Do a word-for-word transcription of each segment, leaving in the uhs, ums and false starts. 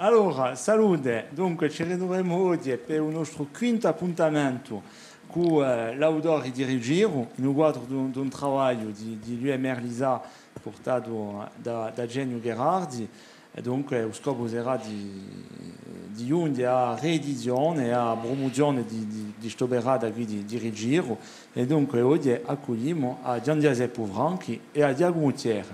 Allora, salute. Dunque, ci ritruvemu oghje per u nostru quintu appuntamentu cù, eh, l'autori di Rigiru, in u quadru d'un, d'un travagliu di, di l'U M R LISA purtatu da, da Eugeniu Gherardi. È dunque, u scopu serà di, di ghjunghje à a riedizione è à a prumuzione di, di, di st'operata quì di, di Rigiru. È dunque, oghje accuglimu à Ghjuvan Ghjaseppu Franchi è à Ghjacumu Thiers.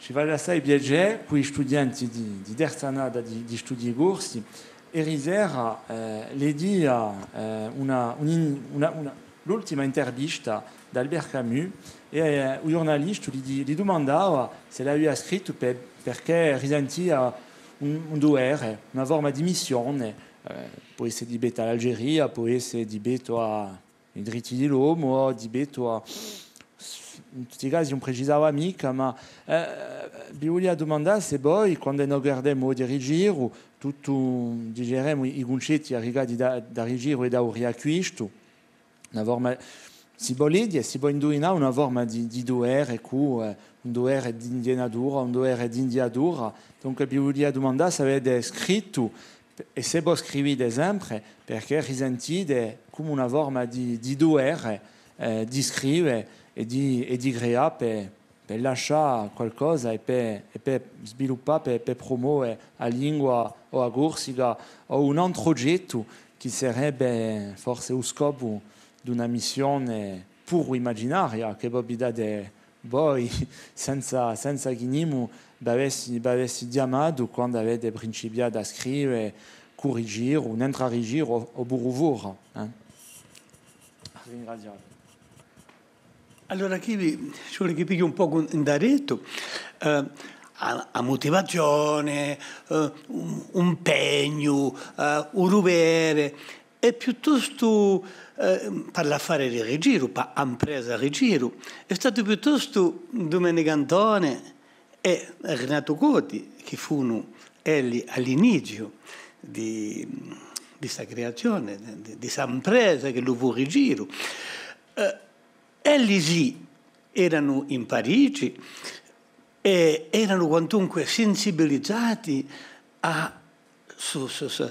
Ci face assai piacè cù i studienti di, di terza annata di, di studii corsi. Eri sera, eh, leghjia, eh, una, un in-, una, una, l'ultima intervista d'Albert Camus è, eh, u ghjurnalistu li di-, li dumandava s'ellu avia scrittu per, perchè risentia un, un duvere, una forma di missione, eh, pò esse di pettu à l'Algeria, pò esse di pettu à i diritti di l'omu, o di pettu à, in tutti i casi ùn precisava micca, ma, eh, vi vulia dumandà s'è voi, quand'è no guardemu oghje Rigiru, tuttu, diceremu, i, i cuncetti arricati da, da Rigiru è da u Riacquistu, una forma, si pò leghje, si pò induvinà una forma di, di duvere cù, eh, un duvere d'inghjennatura, un duvere d'indiatura. Dunque, vi vulia dumandà s'avete scrittu, è s'è vo scrivite sempre, perchè risentite cum'è una forma di, di duvere, eh, di scrive è di, è di creà per, per lascià qualcosa è per, è per sviluppà, per, per prumove a lingua o a Corsica o un antru ogettu chì sarebbe forse u scopu d'una missione puru imaginaria chì vo vi date voi, senza, senza chì nimu v'avessi, v'avessi chjamatu quandu avete principiatu à scrive cù Rigiru, nentru à Rigiru o, o puru fora, eh? Ringraziate. Allora, quì vi, ci vole chì pigliu un pocu in daretu, eh, a, a mutivazione, eh, un, un impegnu, eh, u duvere, è piuttostu, eh, pà l'affare di Rigiru, pà a impresa Rigiru, hè statu piuttostu Dumenicu Antone è Rinatu Coti, chì funu elli à l'iniziu di, di sta creazione, di, di sta impresa chì lu fù Rigiru. Eh, elli sì, eranu in Parigi, è eranu quantunque sensibilizati à su, su, su,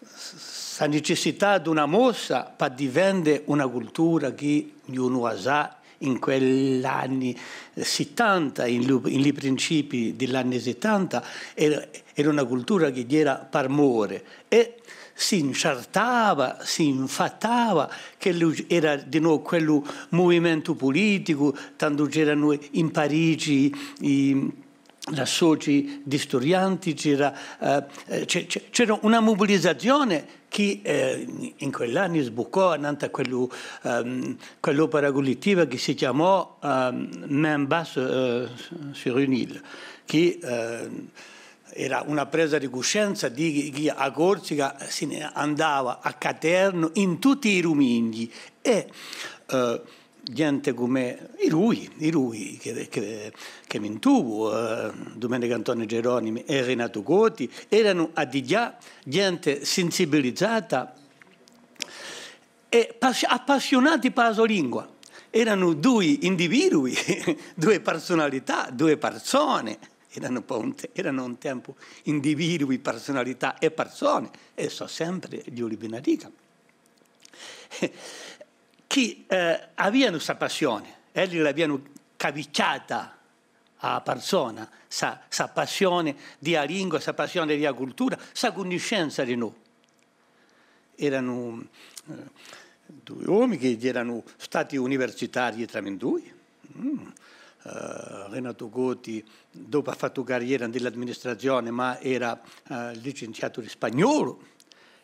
sta nicissità d'una mossa pà difende una cultura chì ognunu a sà in quell'anni sittanta, in lu, in li principii di l'anni sittanta, era, era una cultura chì era par more è si incertava, si infattava, chì lu, era di novu quellu muvimentu puliticu, tandu c'eranu in Parigi i, l'associ di studianti, c'era, eh, c'è-, c'è-, c'era una mubilizazione chì, eh, in, in quell'anni sbuccò annantu à quellu, ehm, quell'opera cullettiva chì si chjamò, ehm, Main Basse, eh, sur une île, chì, eh, era una presa di cuscenza di chì a Corsica si ne andava à caternu in tutti i duminii è, eh, ghjente cum'è i dui, i dui chì, chì, chì mi intuvu, eh, Dumenicu Antone Geronimi è Rinatu Coti, eranu à dighjà ghjente sensibilizata è passi-, appassiunati pà a so lingua. Eranu dui individui, dui persunalità, dui parsone. Eranu pà un te-, eranu un tempu individui, persunalità è parsone, è sò sempre, Diu li benedica, chì, eh, avianu sta passione, elli l'avianu cavichjata à a parsona, sta, sta passione di a lingua, sta passione di a cultura, sta cunniscenza di noi. Eranu, eh, dui omi chì eranu stati universitarii tramindui. Mm. Eh, Rinatu Coti, dopu, hà fattu carriera in l'amministrazione, ma era, eh, licenziatu di spagnolu.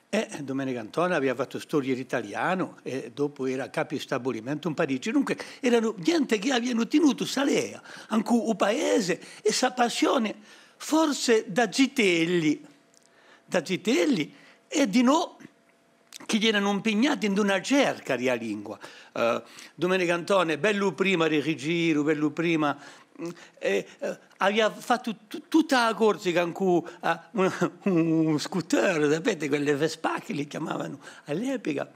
È Dumenicu Antone avia fattu storia di l'italianu è dopu era capu di stabilimentu in Parigi. Dunque, eranu ghjente chì avianu tinutu sta lea, ancu u paese è sta passione, forse da zitelli, da zitelli, è dinò chì eranu impignati in una cerca di a lingua. Eh, Dumenicu Antone, bellu prima di Rigiru, bellu prima, mm, eh, eh, avia fattu tu-, tutta a Corsica incù, eh, un, un scooter, sapete, quelle Vespa chì li chjamavanu à l'epica.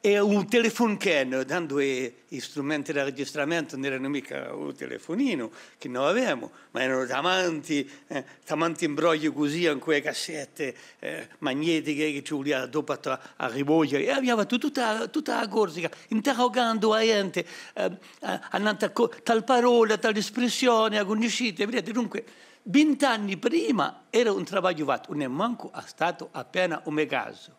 è u telefunchenu, tandu i, i strumenti da registramentu ùn eranu micca u telefuninu chì no avemu, ma eranu tamanti, eh, tamanti imbrogliu cusì, incù e cassette, eh, magnetiche chì ci vulia dopu à, à rivogliere, è avia fattu tutta, tutta a Corsica, interrogandu a ghjente, eh, a-, annantu à co-, tal parolla, tal espressione, a cunniscite, videte? Dunque, vint'anni prima era un travagliu fattu, ùn hè mancu statu appena u me casu.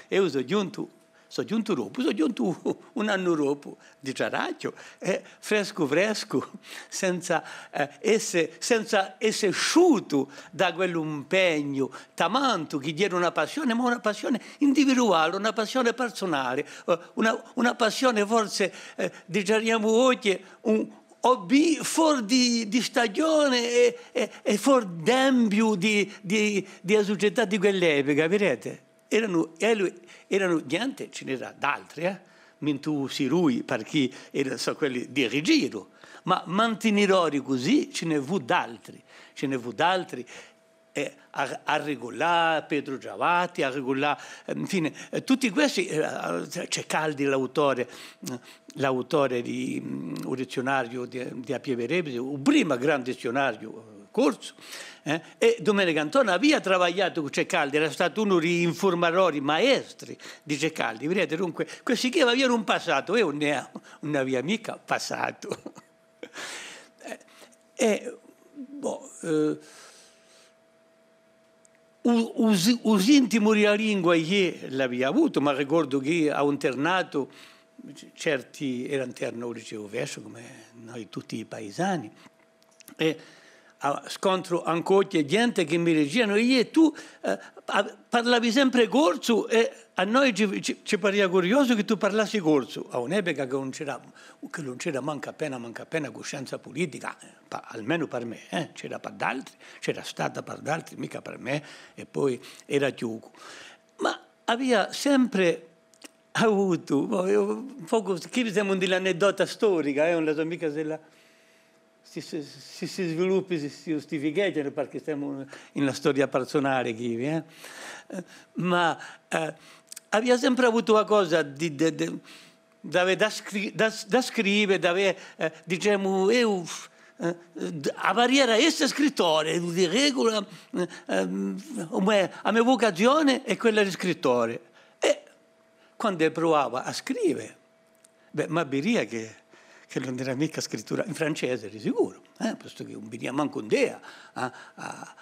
Eiu sò ghjuntu, sò ghjuntu dopu, sò ghjuntu un annu dopu, diceraghju, eh, frescu frescu, senza, eh, esse, senza esse sciutu da quell'impegnu tamantu chì era una passione, ma una passione individuale, una passione personale, eh, una, una passione forse, eh, diceriamu oghje, un hobby for di, di stagione è, è, è for d'ambiu di, di, di a sucetà di quell'epica, videte? Eranu, elli, eranu ghjente, ci n'era d'altri, eh? Mintu Sirui, parchì era, sò quelli di Rigiru, ma mantinidori cusì ci ne fù d'altri, ci ne fù d'altri, eh, Ar-, Arrigulà, Petru Giavatti, Arrigulà, eh, infine, eh, tutti questi, eh, Ceccaldi, l'autore, eh, l'autore di, mm, u dizziunariu di, di a Pieve d'Ebisi, u primu gran dizziunariu, eh, corsu, eh, è Dumenicu Antone avia travagliatu cù Ceccaldi, era statu unu di i infurmadori maestri di Ceccaldi, videte, dunque, questi chì avianu un passatu, eiu ùn ne, ùn ne avia micca passatu. Eh, è, boh, eh, u, u si-, u sintimu di a lingua eiu l'avia avutu, m'arricordu chì à u internatu c-, certi, era internu à u liceu Fesch, cum'è noi tutti i paisani, è à, scontru ancu oghje ghjente chì mi dicianu: «Iè, tù, eh, a-, parlavi sempre corsu», è à noi ci, ci, ci paria curiosu chì tù parlassi corsu, à un'epica chì ùn c'era, chì ùn c'era mancu appena, mancu appena cuscenza pulitica, eh, pa-, almenu par mè, eh, c'era par d'altri, c'era stata par d'altri, micca par mè, è po era chjucu. Ma avia sempre avutu, mo, eiu, un pocu, quì semu in l'anedota storica, eh, ùn la sò micca s'ella si, si, si, si sviluppi, si, si ghjustificheghjanu, parchì stemu in a storia parsonale quì, eh. Eh, ma, eh, avia sempre avutu a cosa di, di, di, d'avè da scri-, da, da scrive, d'avè, eh, dicemu, eiu, eh, a barriera esse scrittore, di regula, eh, ehm, a me, a me vucazione hè quella di scrittore. È quand'e pruvava à scrive, bè, m'avvidia chì, chì ùn era micca scrittura, in francese di sicuru, eh, postu chì ùn vidia mancu ind'è, à, à,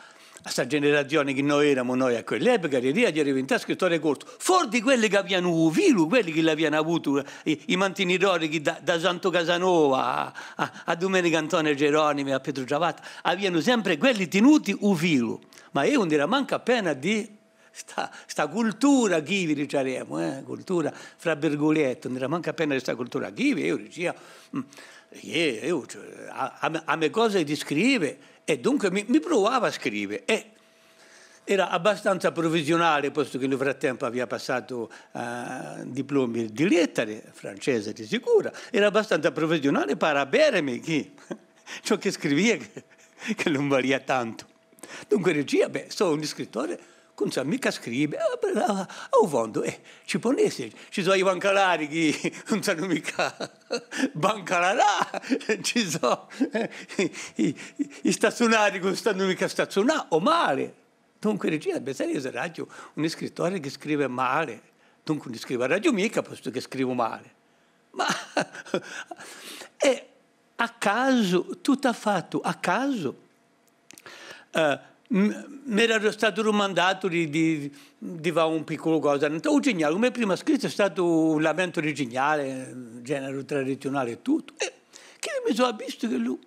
à sta generazione chì noi eramu noi à quell'epica, di dì, era diventatu scrittore corsu, for di quelli chì avianu u filu, quelli chì l'avianu avutu, i, i mantinidori chì da, da Santu Casanova à, à, à Dumenicu Antone Geronimi, à Petru Giavatti, avianu sempre quelli tinuti u filu, ma eiu ùn era mancu appena di sta, sta cultura chì vi diceremu, eh, cultura fra virgulette, ùn era mancu appena di sta cultura chì vi, eiu dicia, mm, iè, eiu, cioè, a, a me, a me cosa hè di scrive, è dunque mi, mi pruvava à scrive, è era abbastanza prufessiunale, postu chì in u frattempu avia passatu, eh, diplomi di lettere, francese di sicuru, era abbastanza prufessiunale par avvedemi chì ciò chì scrivia chì, chì ùn valia tantu. Dunque dicia, bè, sò un scrittore chì ùn sà micca scrive, eh, à, à, à u fondu, eh, ci pò esse, ci sò i bancalari chì ùn sanu micca bancalarà, ci sò, eh, i, i, i stazzunarii chì ùn stanu micca stazzunà, o male. Dunque dicia, bè, sà, eiu saraghju un scrittore chì scrive male, dunque ùn scrivaraghju micca, postu chì scrivu male. Ma, è à casu, tuttu à fattu à casu, eh, m-, m'era statu dumandatu di, di, di fà un picculu cosa. Nant'à u Cignale, u me primu scrittu hè statu un lamentu di Cignale, generu tradiziunale è tuttu. È chì mi sò avvistu chì lu,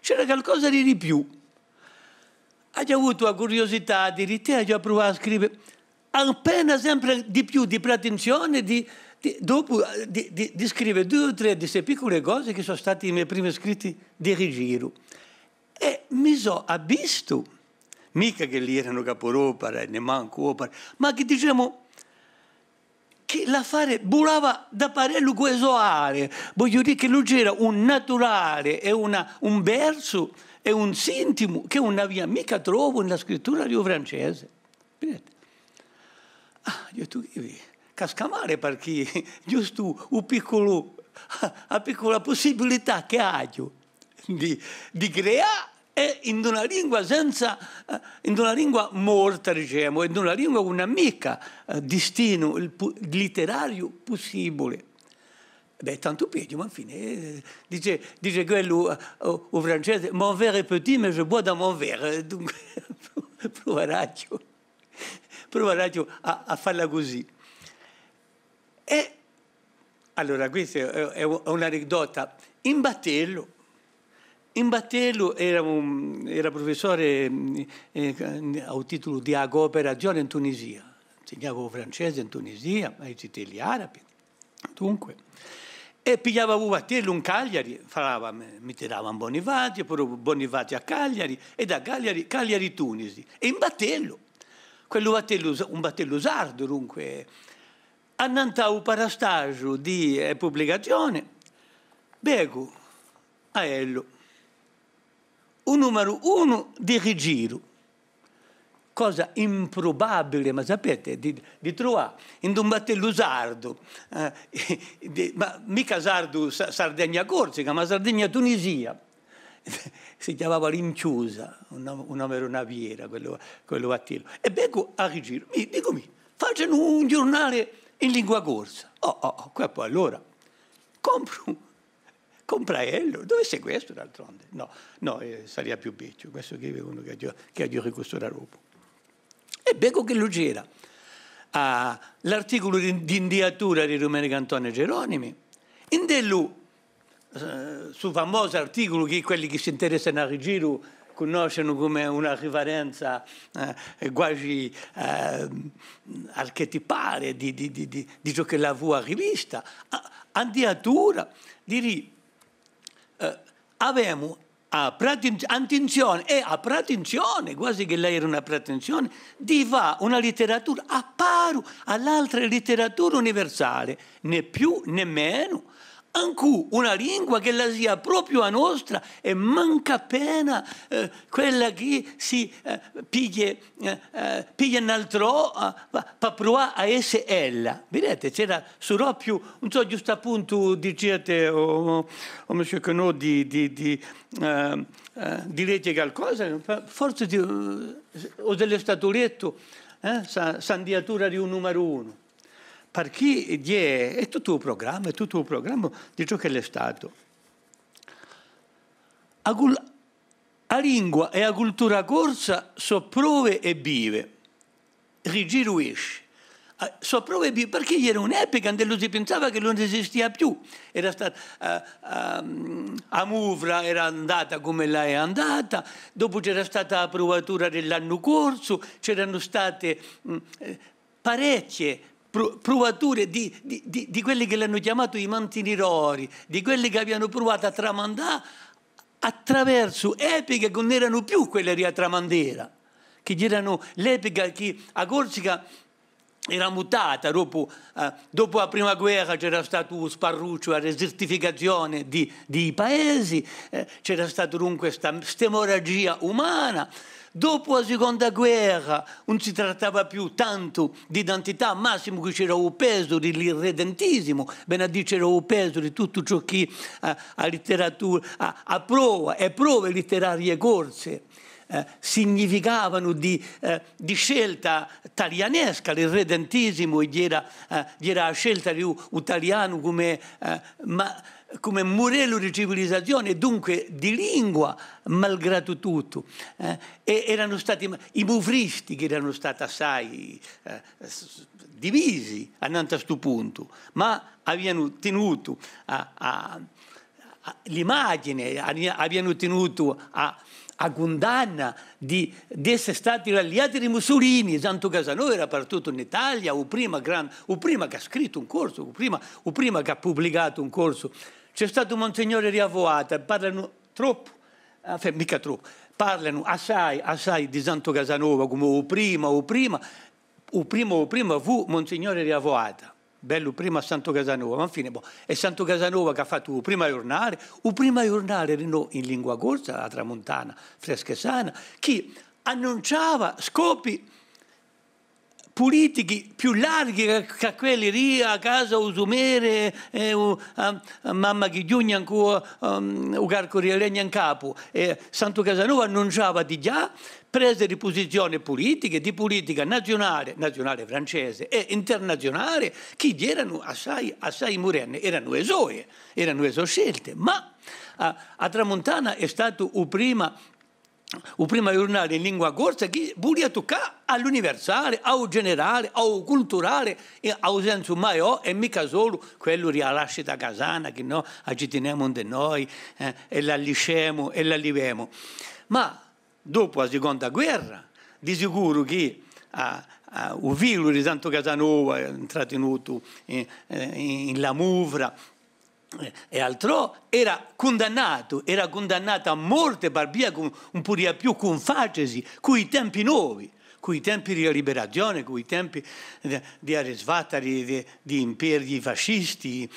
c'era calcosa di, di più. Aghju avutu a curiosità di, di tè, aghju pruvatu à scrive appena sempre di più di pretensione di, di, dopu, eh, di, di, di scrive dui o trè di ste piccule cose chì sò stati i me primi scritti di Rigiru. È mi sò avvistu, micca ch'elli eranu caporopere, nè mancu opere, ma chì dicemu, chì l'affare vulava da par ellu cù e so ale, vogliu dì chì lu c'era un naturale è una, un versu è un sintimu chì ùn avia micca trovu in la scrittura di u francese. Videte? Ah, eiu dicu, chì vi-, casca male, parchì ghjustu u picculu, a piccula pussibilità ch'aghju di, di creà è in una lingua senza, eh, in una lingua morta, dicemu, in una lingua chì ùn hà micca, eh, distinu, il pu-, litterariu pussibule. Bè, tantu peghju, ma infine, eh, dice, dice quellu, eh, u, u francese, mon verre est petit, mais je bois dans mon verre. Eh, dunque, pruvaraghju, pruvaraghju à, à falla cusì. È allora, questa hè, hè, hè un'anedota. In Battellu, in Battellu era un, era prufessore, mm, eh, à u titulu di a cooperazione in Tunisia. Insignava u francese in Tunisia, à i zitelli arabi. Dunque, è pigliava u battellu in Cagliari, falava, mi, mi tirava in Bonifaziu, puru Bonifaziu à Cagliari, è da Cagliari, Cagliari Tunisi. È in Battellu, quellu battellu, un battellu sardu, dunque, annant'à u parastagiu di, eh, publicazione, vecu à ellu u numeru unu di Rigiru, cosa imprubabile, ma sapete, di, di truvà in un battellu sardu, eh, di, ma micca sardu Sa-, Sardegna Corsica, ma Sardegna Tunisia. Si chjamava L'Inchjusa, un nome, un nome d'una fiera, quellu, quellu battellu. È vecu à Rigiru, mi, dicu mì, facenu un ghjurnale in lingua corsa. Oh, oh, oh, quì po allora compru Compra ellu, duv'hè questu d'altronde? Nò, nò, eh, saria più vechju, questu quì hè unu chì aghju, chì aghju ricusturato dopu. È vecu ch'ellu c'era, ah, l'articulu di, d'indiatura di Dumenicu Antone Geronimi, ind'ellu, eh, stu famosu articulu chì quelli chì s'interessanu à Rigiru cunnoscenu cum'è una riferenza, eh, quasi, eh, archetipale di, di, di, di, di ciò ch'ella fù a rivista, a, a diatura, di dì, eh, avemu a pratin-, a intinzione è a pratinzione, quasi ch'ella era una pratinzione, di fà una litteratura à paru à l'altre litterature universale, nè più nè menu, ancu una lingua ch'ella sia propiu a nostra è mancu appena, eh, quella chì si, eh, piglia, eh, eh, piglia in altrò, eh, pà, pà pruvà à esse ella. Videte, c'era stu doppiu, ùn sò, ghjustappuntu diciate, o, o Monsieur Queneau di, di, di, eh, eh, di leghje calcosa, forse di, o s'ellu hè statu lettu, eh, sta, sta indiatura di u numeru unu. Parchì hè, hè tuttu u prugramma, hè tuttu u prugramma di ciò ch'ellu hè statu. A cul-, a lingua è a cultura corsa sò prove è vive. Rigiru esce. Ah, sò prove è vive, parchì era un'epica induve si pinsava ch'ellu ùn esistia più. Era stata, eh, ehm, a muvra era andata cum'ella hè andata, dopu c'era stata a pruvatura di l'annu corsu, c'eranu state, mm, eh, parechje pru-, pruvature di, di, di, di quelli chì l'anu chjamatu i mantinidori, di quelli chì avianu pruvatu à tramandà attraversu epiche chì ùn eranu più quelle di a tramandera, chì eranu l'epica chì a Corsica era mutata dopu, eh, dopu a prima guerra c'era statu u sparrucciu, a desertificazione di, di i paesi, eh, c'era statu dunque sta, st'emorragia umana. Dopu a siconda guerra ùn si trattava più tantu d'identità, massimu chì c'era u pesu di l'irredentisimu, vene à dì c'era u pesu di tuttu ciò chì, eh, a litteratura, a, a prova, e prove litterarie corse, eh, significavanu di, eh, di scelta talianesca, l'irredentisimu, era, eh, era a scelta di u, u talianu cum'è, eh, ma, cum'è mudellu di civilisazione, dunque di lingua, malgratu tuttu, eh, è eranu stati i muvristi chì eranu stati assai, eh, s-, s-, divisi annantu à stu puntu, ma avianu tinutu à, à, à l'immagine, avi-, avianu tinutu à, à cundanna di, d'esse stati l'alliati di Mussolini. Santu Casanova era partutu in Italia, u prima gran-, u prima chì hà scrittu in corsu, u prima, u prima chì hà publicatu in corsu. Ci hè statu Monsignore di Avoata, parlanu troppu, enfin, micca troppu, parlanu assai, assai di Santu Casanova, cum'è u prima, u prima, u prima, u prima fù Monsignore di Avoata. Bellu prima Santu Casanova, ma infine, bò, hè Santu Casanova chì hà fattu u prima ghjurnale, u prima ghjurnale dinò in lingua corsa, A Tramuntana, fresca è sana, chì annunciava scopi pulitichi più larghi chè, chè quelli di a casa, u sumere, è u, a, a mamma chì ghjunghje incù, ehm, u carcu di legna in capu. È Santu Casanova annunciava digià prese di pusizione pulitiche, di pulitica naziunale, naziunale francese è internaziunale, chì eranu assai, assai murenne, eranu e soie, eranu e so scelte, ma a, a Tramuntana hè statu u prima, u prima ghjurnale in lingua corsa chì vulia tuccà à l'universale, à u generale, à u culturale, è à u sensu maiò, è micca solu quellu di a lascita casana chì no a ci tinemu ind'è noi, eh, è l'alliscemu è l'allivemu. Ma dopu a siconda guerra, di sicuru chì, ah, ah, u figliu di Santu Casanova, eh, intratinutu in, eh, in, in la Muvra, eh, è altrò, era cundannatu, era cundannatu à morte par via chì ùn pudia più cunfacesi cù i tempi novi, cù i tempi di a liberazione, cù i tempi di, di a risfatta di, di, di imperi fascisti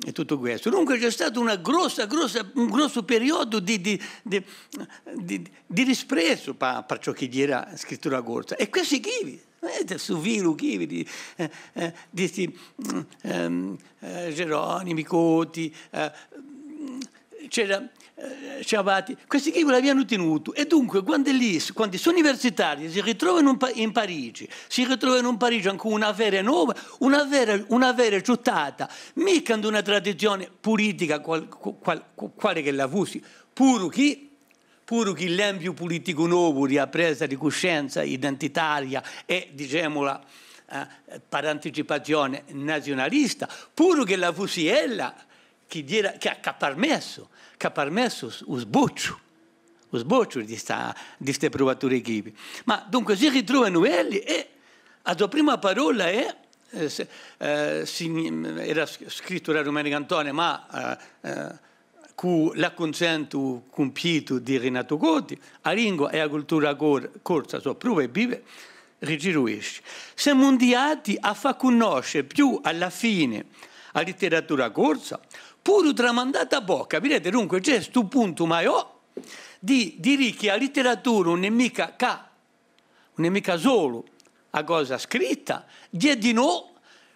è tuttu questu. Dunque ci hè statu una grossa, grossa, un grossu periodu di, di, di, di, di disprezzu pa, pa ciò chì era scrittura corsa. È questi chì, eh, stu filu chì, di, eh, eh, di sti, mm, ehm, eh, Geronimi, Coti, eh, mm, c'era, eh, Ciavatti, questi chì l'avianu tinutu. È dunque, quandu elli, quandu sti universitarii si ritrovanu in Pa-, in Parigi, si ritrovanu in Parigi incù una fede nova, una fede, una fede ciuttata, micca in una tradizione pulitica qual-, qual-, quale ch'ella fussi, puru chì puru chì l'empiu puliticu novu di a presa di cuscenza identitaria è, dicemula, eh, par anticipazione naziunalista, puru ch'ella fussi ella chì era, chì hà, chì hà parmessu, chì hà parmessu u sbocciu, u sbocciu di sta, di ste pruvature chì. Ma dunque si ritrovanu elli è a so prima parolla hè, eh, se, eh, si, era sc-, scrittu da Dumenicu Antone, ma, eh, eh, cù l'accunsentu cumpitu di Rinatu Coti, a lingua è a cultura cor-, corsa sò prove vive, Rigiru Isci. Semu andati à fà cunnosce più à la fine a litteratura corsa, puru tramandata à bocca. Videte, dunque, ci hè stu puntu maiò di, di dì chì a litteratura ùn hè micca chè ùn hè micca solu a cosa scritta, ghjè dinò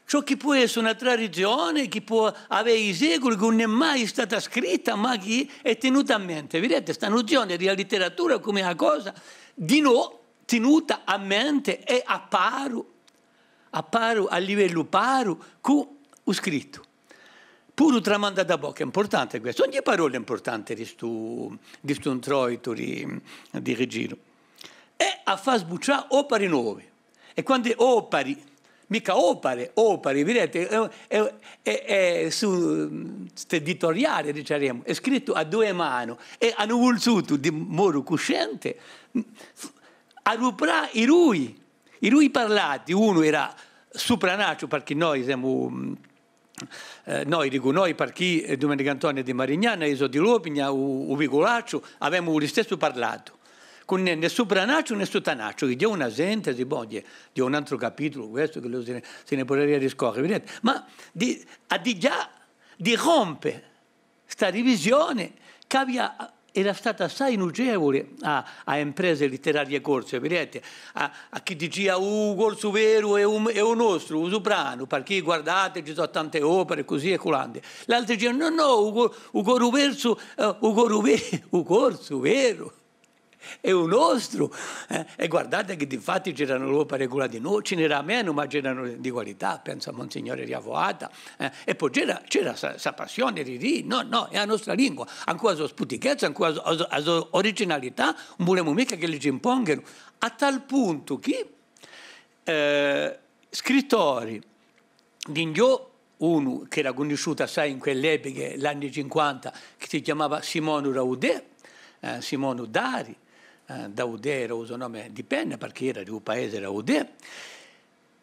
ciò chì pò esse una tradizione, chì pò avè i seculi, chì ùn hè mai stata scritta, ma chì hè tenuta à mente. Videte, sta nuzione di a litteratura cum'è una cosa dinò tenuta à mente è à paru, à paru, à livellu paru cù u scrittu. Puru tramandata à bocca, hè impurtante questu. Ogni parolla hè impurtante di stu, di stu introitu di, di Rigiru. È à fà sbuccià opari novi. È quandu opari, micca opare, opari, videte, hè, hè, hè, hè su, st'editoriale, diceremu, hè scrittu à duie manu, è anu vulsutu, di modu cuscente, aduprà i dui, i dui parlati, unu era Supranacciu, parchì noi semu, eh, noi, dicu noi, parchì, eh, Dumenicu Antone hè di Marignana, eiu sò di Lopigna, u, u Viculacciu, avemu u listessu parlatu. Cù nè, nè Supranacciu nè Suttanacciu, chì ghjè una sintesi, bò, ghjè, ghjè un antru capitulu, questu, chì si ne, si ne puderia discorre, videte? Ma di, à digià, di rompe sta divisione chì avia, era stata assai nucevule à, à imprese litterarie corse, videte? À, à chì dicia u corsu veru hè u, hè u nostru, u supranu, parchì guardate, ci sò tante opere, cusì è culande. L'altri dicianu, nò, nò, u co-, u coru versu, eh, u coru ve-, u corsu veru hè u nostru, eh, è guardate chì difatti c'eranu l'opere culà dinò, ci n'era menu, ma c'eranu di qualità, pensu à Monsignore di a Foata, eh, è po c'era, c'era sta, sta passione di dì, nò, nò, hè a nostra lingua, incù a so sputichezza, incù a so, a so, a so originalità, ùn vulemu micca ch'elli ci imponghjanu, à tal puntu chì, eh, scrittori d'inghjò, unu chì era cunnisciutu assai in quelle epiche, l'anni cinquanta, chì si chjamava Simonu Daudè, eh, Simonu Dari, eh, Daudè era u so nome di penna, parchì era di u paese Daudè,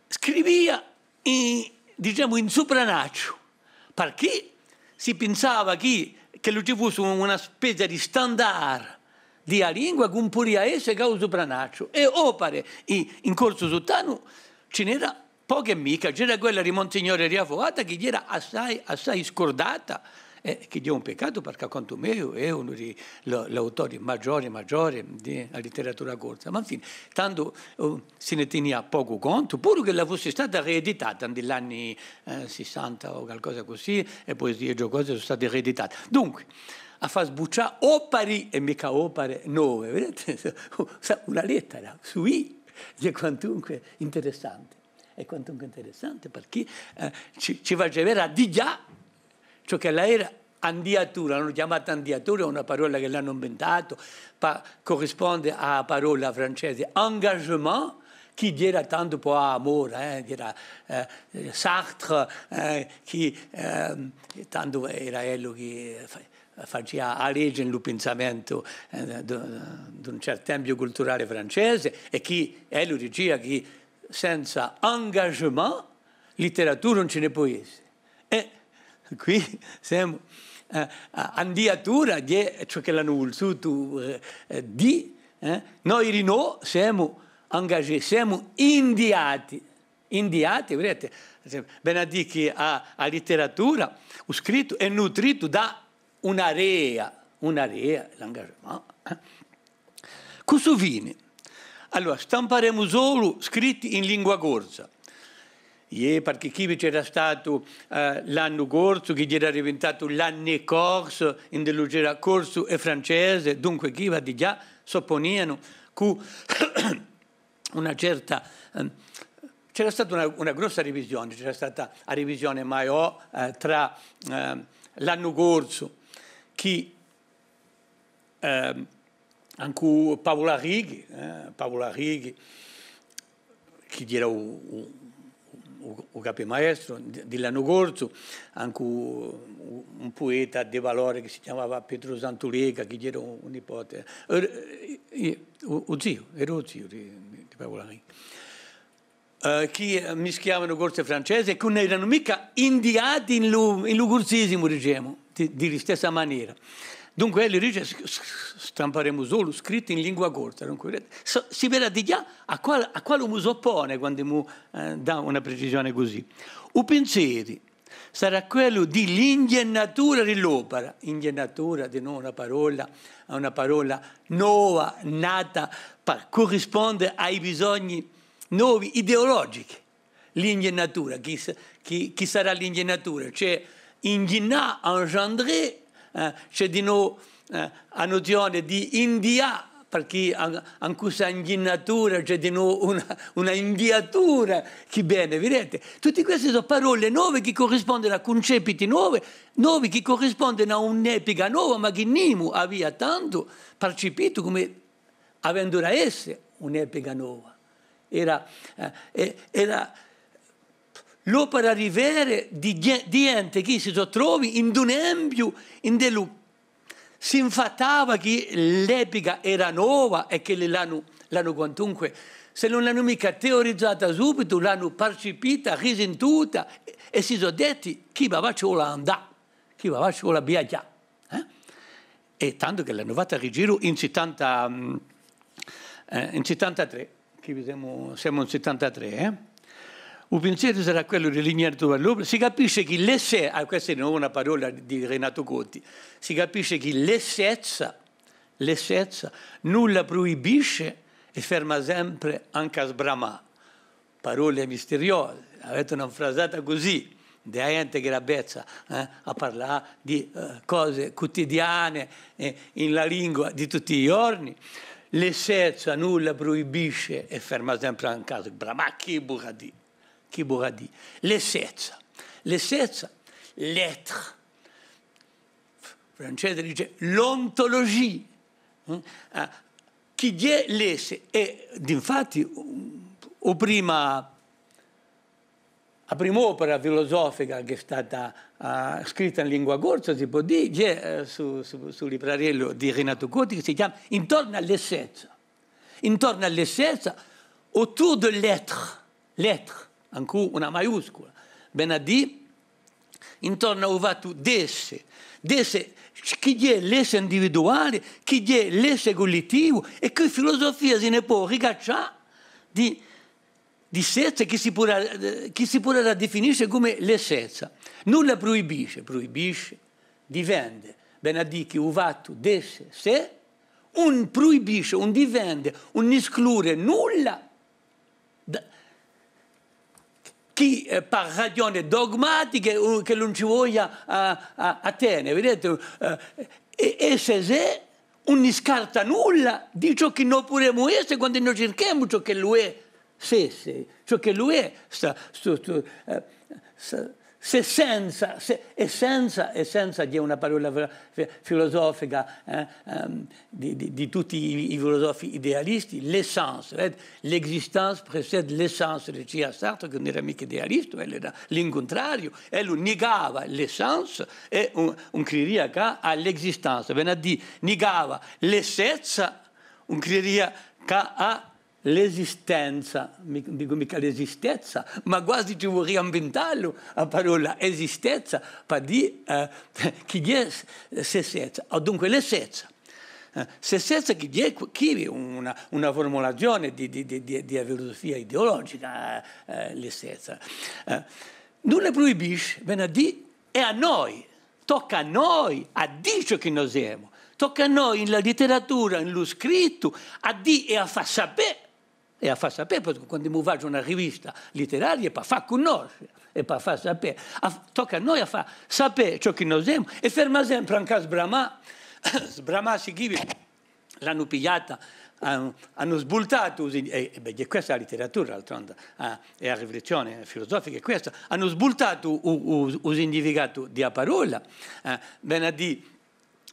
scrivia in, dicemu, in supranacciu, parchì si pinsava chì, ch'ellu ci fussi una spezia di standard di a lingua, chì ùn pudia esse chè u supranacciu. È opare in, in corsu suttanu ci n'era poche è micca, c'era quella di Monsignore di a Foata, chì era assai, assai scurdata, Eh, chì hè un peccatu, perchè à contu meiu hè unu di l-, l'autori maggiori, maggiori di a literatura corsa. Ma infine, tandu, eh, si ne tinia pocu contu, puru chì ella fussi stata rieditata in l'anni, eh, sissanta o qualcosa cusì, e puesie ghjocose sò state rieditate. Dunque, à fà sbuccià opari è micca opare nove, videte? Una lettera, sui, hè quantunque interessante. Hè quantunque interessante, perchè, eh, ci, ci face vede digià ciò ch'ella era andiatura, l'anu chjamata andiatura, hè una parolla chì l'anu inventata, pà currisponde à a parolla francese engagement, chì era tandu po amore, eh, era, eh, Sartre, eh, chì, ehm, tandu era ellu chì fa-, facia a lege in lu pinsamentu, eh, d-, d'un certu ambiu culturale francese, è chì ellu dicia chì senza engagement literatura ùn ci ne pò esse. È quì semu, eh, à, andiatura, hè ciò ch'elli anu vulsutu, eh, eh, dì, eh. Noi dinò semu engagés, semu indiati, indiati, videte? Vene à dì chì a, a literatura, u scrittu, hè nutritu da un'area, un'area, l'engagement, eh. Cù stu fine, allora, stamparemu solu scritti in lingua corsa. Iè, perchè quì vi c'era statu, eh, l'annu corsu, chì era diventatu l'année corse, induv'ellu c'era corsu è francese, dunque quì va digià s'opponianu cù una certa, ehm, c'era stata una, una grossa divisione, c'era stata a divisione maiò, eh, trà, ehm, l'annu corsu, chì, ehm, ancu Paulu Arrighi, eh, Paulu Arrighi, chì era u, u, u, u capimaestru di, di l'annu corsu, ancu u, un pueta di valore chì si chjamava Petru Santu Lega, chì era un, un nipote, eh, eh, u, u ziu, era u ziu di, di, di Paulu Arrighi. Eh, chì, eh, mischiavanu corsu è francese, è chì ùn eranu micca indiati in lu, in lu cursisimu, dicemu, di, di listessa manera. Dunque, ellu dice, s-, s-, stamparemu solu scritti in lingua corsa. Dunque, s-, si vede digià à quale, à quale omu s'oppone quandu omu, eh, dà una precisione cusì. U pinseri sarà quellu di l'inghjennatura di l'opera. Inghjennatura, di novu una parolla, hè una parolla nova, nata per currisponde à i bisogni novi, ideologichi. L'inghjennatura, chì s-, chì, chì sarà l'inghjennatura? Ci hè inghjinnà, engendrer, eh, ci hè dinò, eh, a nuzione di indià, perchè an-, ancu sta inghjinnatura, ci hè dinò una, una indiatura chì vene, videte? Tutti questi sò parolle nove chì currispondenu à cuncepiti novi, novi chì currispondenu à un'epica nova, ma chì nimu avia tandu parcipitu cum'è avendu da esse un'epica nova. Era, eh, e-, era l'opera di vede di ghe-, di ghjente chì si sò trovi in un ambiu induv'ellu s'infattava chì l'epica era nova è chì l'anu, l'anu quantunque, s'elli ùn l'anu micca teorizata subitu, l'anu parcipita, risintuta è, è si sò detti: chì vi facciu andà, chì vi facciu viaghjà. Eh? È tandu chì l'anu fatta à Rigiru in sittanta, mm, eh, in sittantatrè, chì semu, semu in sittantatrè, eh? U pinseri sarà quellu di l'inghjinnatura di l'opera. Si capisce chì l'esse-, ah, questa hè una parolla di Rinatu Coti, si capisce chì l'essezza, l'essezza, nulla pruibisce è ferma sempre ancu à sbramà. Parolle mistiriose, avete una frasata cusì, di a ghjente chì era avvezza, eh, à parlà di, eh, cose cutidiane, eh, in la lingua di tutti i ghjorni. L'essezza nulla pruibisce è ferma sempre ancu à sbramà. Ma chì vurrà dì? Chì vurrà dì? L'essezza. L'essezza, l'être. Francese dice l'ontologie. Eh? Ah, chì hè l'esse? È d'infatti, u, u prima, a prima opera filusofica chì hè stata, ah, scritta in lingua corsa, si pò dì, hè, eh, stu, stu, stu librarellu di Rinatu Coti chì si chjama Intornu à l'essezza. Intornu à l'essezza, autour de l'être, l'être, ancu una maiuscula, vene à dì, intornu à u fattu d'esse, d'esse, chì hè l'esse individuale, chì hè l'esse cullettivu, è chì filosofia si ne pò ricaccià di, di sezza chì si puderà, chì si puderà definisce cum'è l'essezza. Nulla pruibisce, pruibisce, difende, vene à dì chì u fattu d'esse, sè, ùn pruibisce, ùn difende, ùn esclude nulla da-, chì, eh, per ragione dogmatiche, eh, chì ùn ci voglia à, à, à tene, videte? Eh, è, è sè, sè, ùn scarta nulla di ciò chì no pudemu esse quandu no circhemu ciò ch'ellu hè, sè, sè, ciò ch'ellu hè, sta, stu, stu, eh, sta, s'essenza, sè, essenza, essenza hè una parolla fi-, fi-, filusofica, eh, ehm, di, di, di tutti i, i filusofi idealisti, l'essence, eh, l'existence précède l'essence, dicia Sartre, chì ùn era micca idealistu, ellu era l'incuntrariu, ellu nigava l'essence è ùn, ùn cridia chè à l'existence, vene à dì, nigava l'essezza, ùn cridia chè à l'esistenza, mi, dicu micca l'esistezza, ma guasi ci vurria à invintallu a parolla esistezza, per dì, eh, chì hè s-, s'essezza, o dunque l'essezza. Eh, s'essezza chì hè qu-, quì una, una furmulazione di, di, di, di, di filosofia ideologica, eh, eh, l'essezza. Eh, ùn ne pruibisce, vene à dì, è à noi, tocca à noi à dì ciò chì no semu, tocca à noi in la literatura, in lu scrittu, à dì è à fà sapè, è à fà sapè, perchè quandu mi facciu una rivista literaria hè pà fà cunnosce, è pà fà sapè, à f-, tocca à noi à fà sapè ciò chì no semu, è ferma sempre ancu à sbramà, sbramà si chì l'anu pigliata, anu, anu sbultatu, u sin-, è, è bè, hè questa a literatura, d'altronde, eh, è a riflessione filusofica hè questa, anu sbultatu u, u, u significatu di a parolla, eh, vene à dì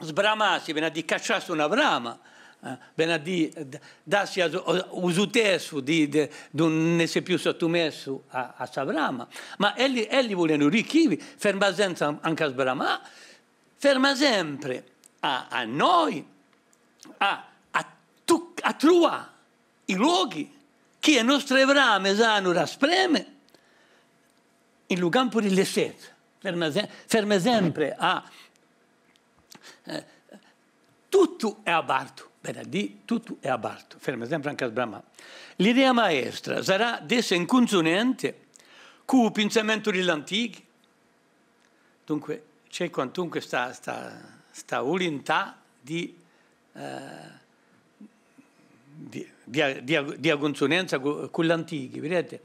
sbramassi, vene à dì cacciassi una brama, eh, vene à dì, eh, d-, dassi a so-, u, u successu di, di, d'ùn esse più sottumessu à, à sta brama. Ma elli, elli vulenu dì chì, ferma sempre ancu à sbramà, ferma sempre à, à noi, à, à tu-, à truvà i lochi chì e nostre brame s'anu da spreme in lu campu di l'essezza. Ferma se-, ferma sempre à, eh, tuttu hè apertu, vene à dì, tuttu hè apertu, ferma sempre ancu à sbramà. L'idea maestra sarà d'esse in cunsunente cù u pinsamentu di l'antichi, Dunque, ci hè quantunque sta, sta, sta vulintà di, eh, di, di a, di a, di a cunsunenza cù, cù l'antichi, videte?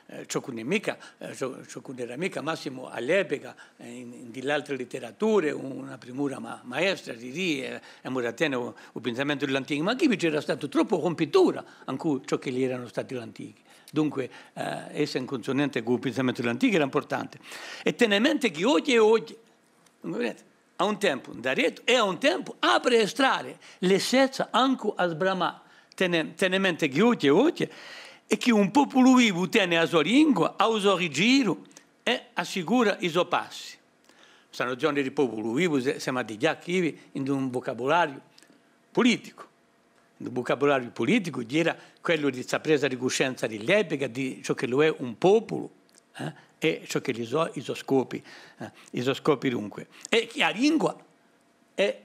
Eh, ciò chì ùn hè micca, eh, ciò, ciò chì ùn era micca, massimu à l'epica, eh, in, in di l'altre literature, una primura ma-, maestra, di dì, eh, emu da tene u, u pinsamentu di l'antichi, ma quì vi c'era statu troppu rumpitura ancu ciò ch'elli eranu stati l'antichi. Dunque, eh, esse in cunsunente cù u pinsamentu di l'antichi era impurtante. È tene in mente chì oghje, oghje, dunque, videte, à un tempu, daretu, è à un tempu, apre e strade, l'essezza ancu à sbramà. Tene, tene in mente chì oghje, oghje, hè chì un populu vivu tene a so lingua, hà u so rigiru è assicura i so passi. Sta nuzione di populu vivu, se, semu dighjà quì in un vucabulariu puliticu. U vucabulariu puliticu era quellu di sta presa di cuscenza di l'epica, di ciò ch'ellu hè un populu, eh, è ciò ch'elli sò i so scopi, eh, i so scopi dunque. È chì a lingua hè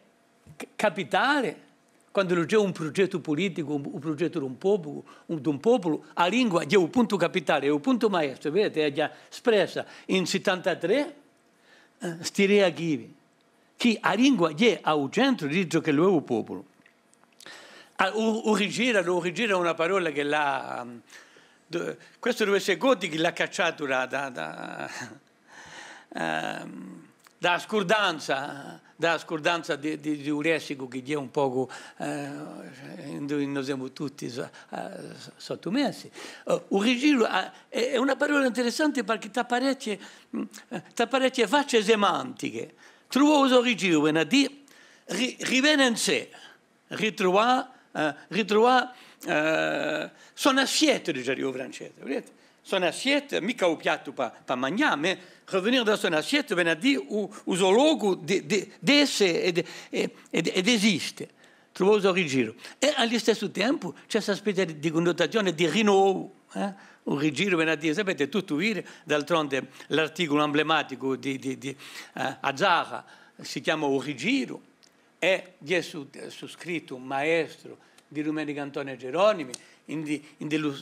c-, capitale, quandu ci hè un prugettu puliticu, un, un prugettu d'un populu, un, d'un populu, a lingua hè u puntu capitale, hè u puntu maestru, videte, hè dighjà spressa in settantatrè, eh, st'idea quì, chì a lingua hè à u centru di ciò ch'ellu hè u populu. Ah, u, u rigiru, u rigiru hè una parolla chì l'hà, ehm, d-, questu deve esse Coti chì l'hà cacciatu da, da, da, ehm, da a scurdanza, da a scurdanza di, di, di u lessicu chì hè un pocu, eh, induve no semu tutti so-, eh, sottumessi. Eh, u rigiru, eh, hè, hè una parolla interessante perchè t'hà parechje, mm, eh, t'hà parechje facce semantiche. Truvà u so rigiru, vene à dì, ri-, rivene in sè, ritruvà, eh, ritruvà, eh, son assiette, diciaria u francese, videte? Son assiette, micca u piattu pà, pà manghjà, ma revenir dans son assiette, vene à dì u, u so locu di, di, d'esse è di, è, è, è d'esiste. Truvà u so rigiru. È à listessu tempu ci hè sta spezia di, di cunnutazione di rinnovu, eh? U rigiru vene à dì, sapete, tuttu vide, d'altronde l'articulu emblematicu di, di, di, eh, Azzara si chjama U rigiru, è hè stu, stu scrittu maestru di Dumenicu Antone Geronimi, induve, induve ellu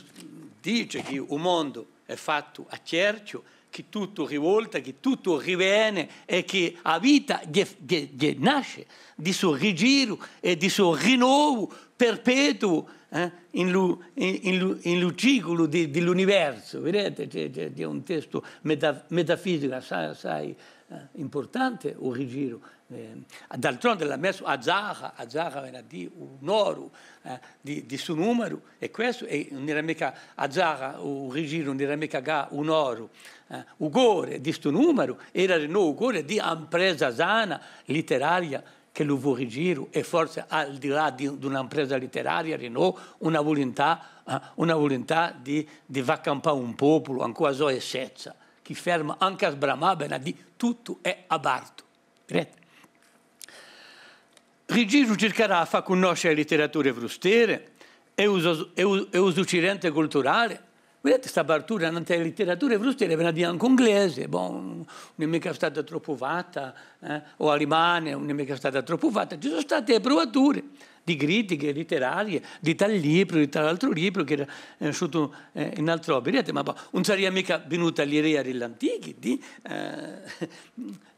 dice chì u mondu hè fattu à chjerchju, chì tuttu rivolta, chì tuttu rivene è chì a vita ghjè, ghjè, ghjè nasce di stu rigiru è di stu rinnovu perpetuo, eh, in lu, in, in lu, in lu ciculu di, di l'universu. Videte? Ci hè, ci hè, ci hè un testu meta-, metafisicu assai, assai, eh, impurtante, u rigiru. Eh, d'altronde l'hà messu a zara, a zara vene à dì u noru, eh, di, di stu numeru, è questu, è ùn era micca a zara, u rigiru ùn era micca chè u noru, eh, u core di stu numeru, era dinò u core di a impresa sana, litteraria, ch'ellu fù u rigiru, è forse al di là di, d'una impresa litteraria, dinò una vulintà, eh, una vulintà di, di fà campà un populu, incù a so essezza, chì ferma ancu à sbramà, vene à dì tuttu hè apertu. Vedete? Rigiru circarà à fà cunnosce e litterature frustere è u so, è u, è u so cirente culturale. Vedete, st'apertura nant'à e litterature frustere vene à dì ancu inglese, bon, ùn hè micca stata troppu fatta, eh, o alemane, ùn hè micca stata troppu fatta. Ci sò state e pruvature di critiche litterarie, di tal libru, di tal altru libru, chì era, eh, esciutu, eh, in altrò. Vedete, ma bon, ùn saria micca vinuta l'idea di l'antichi, di, eh,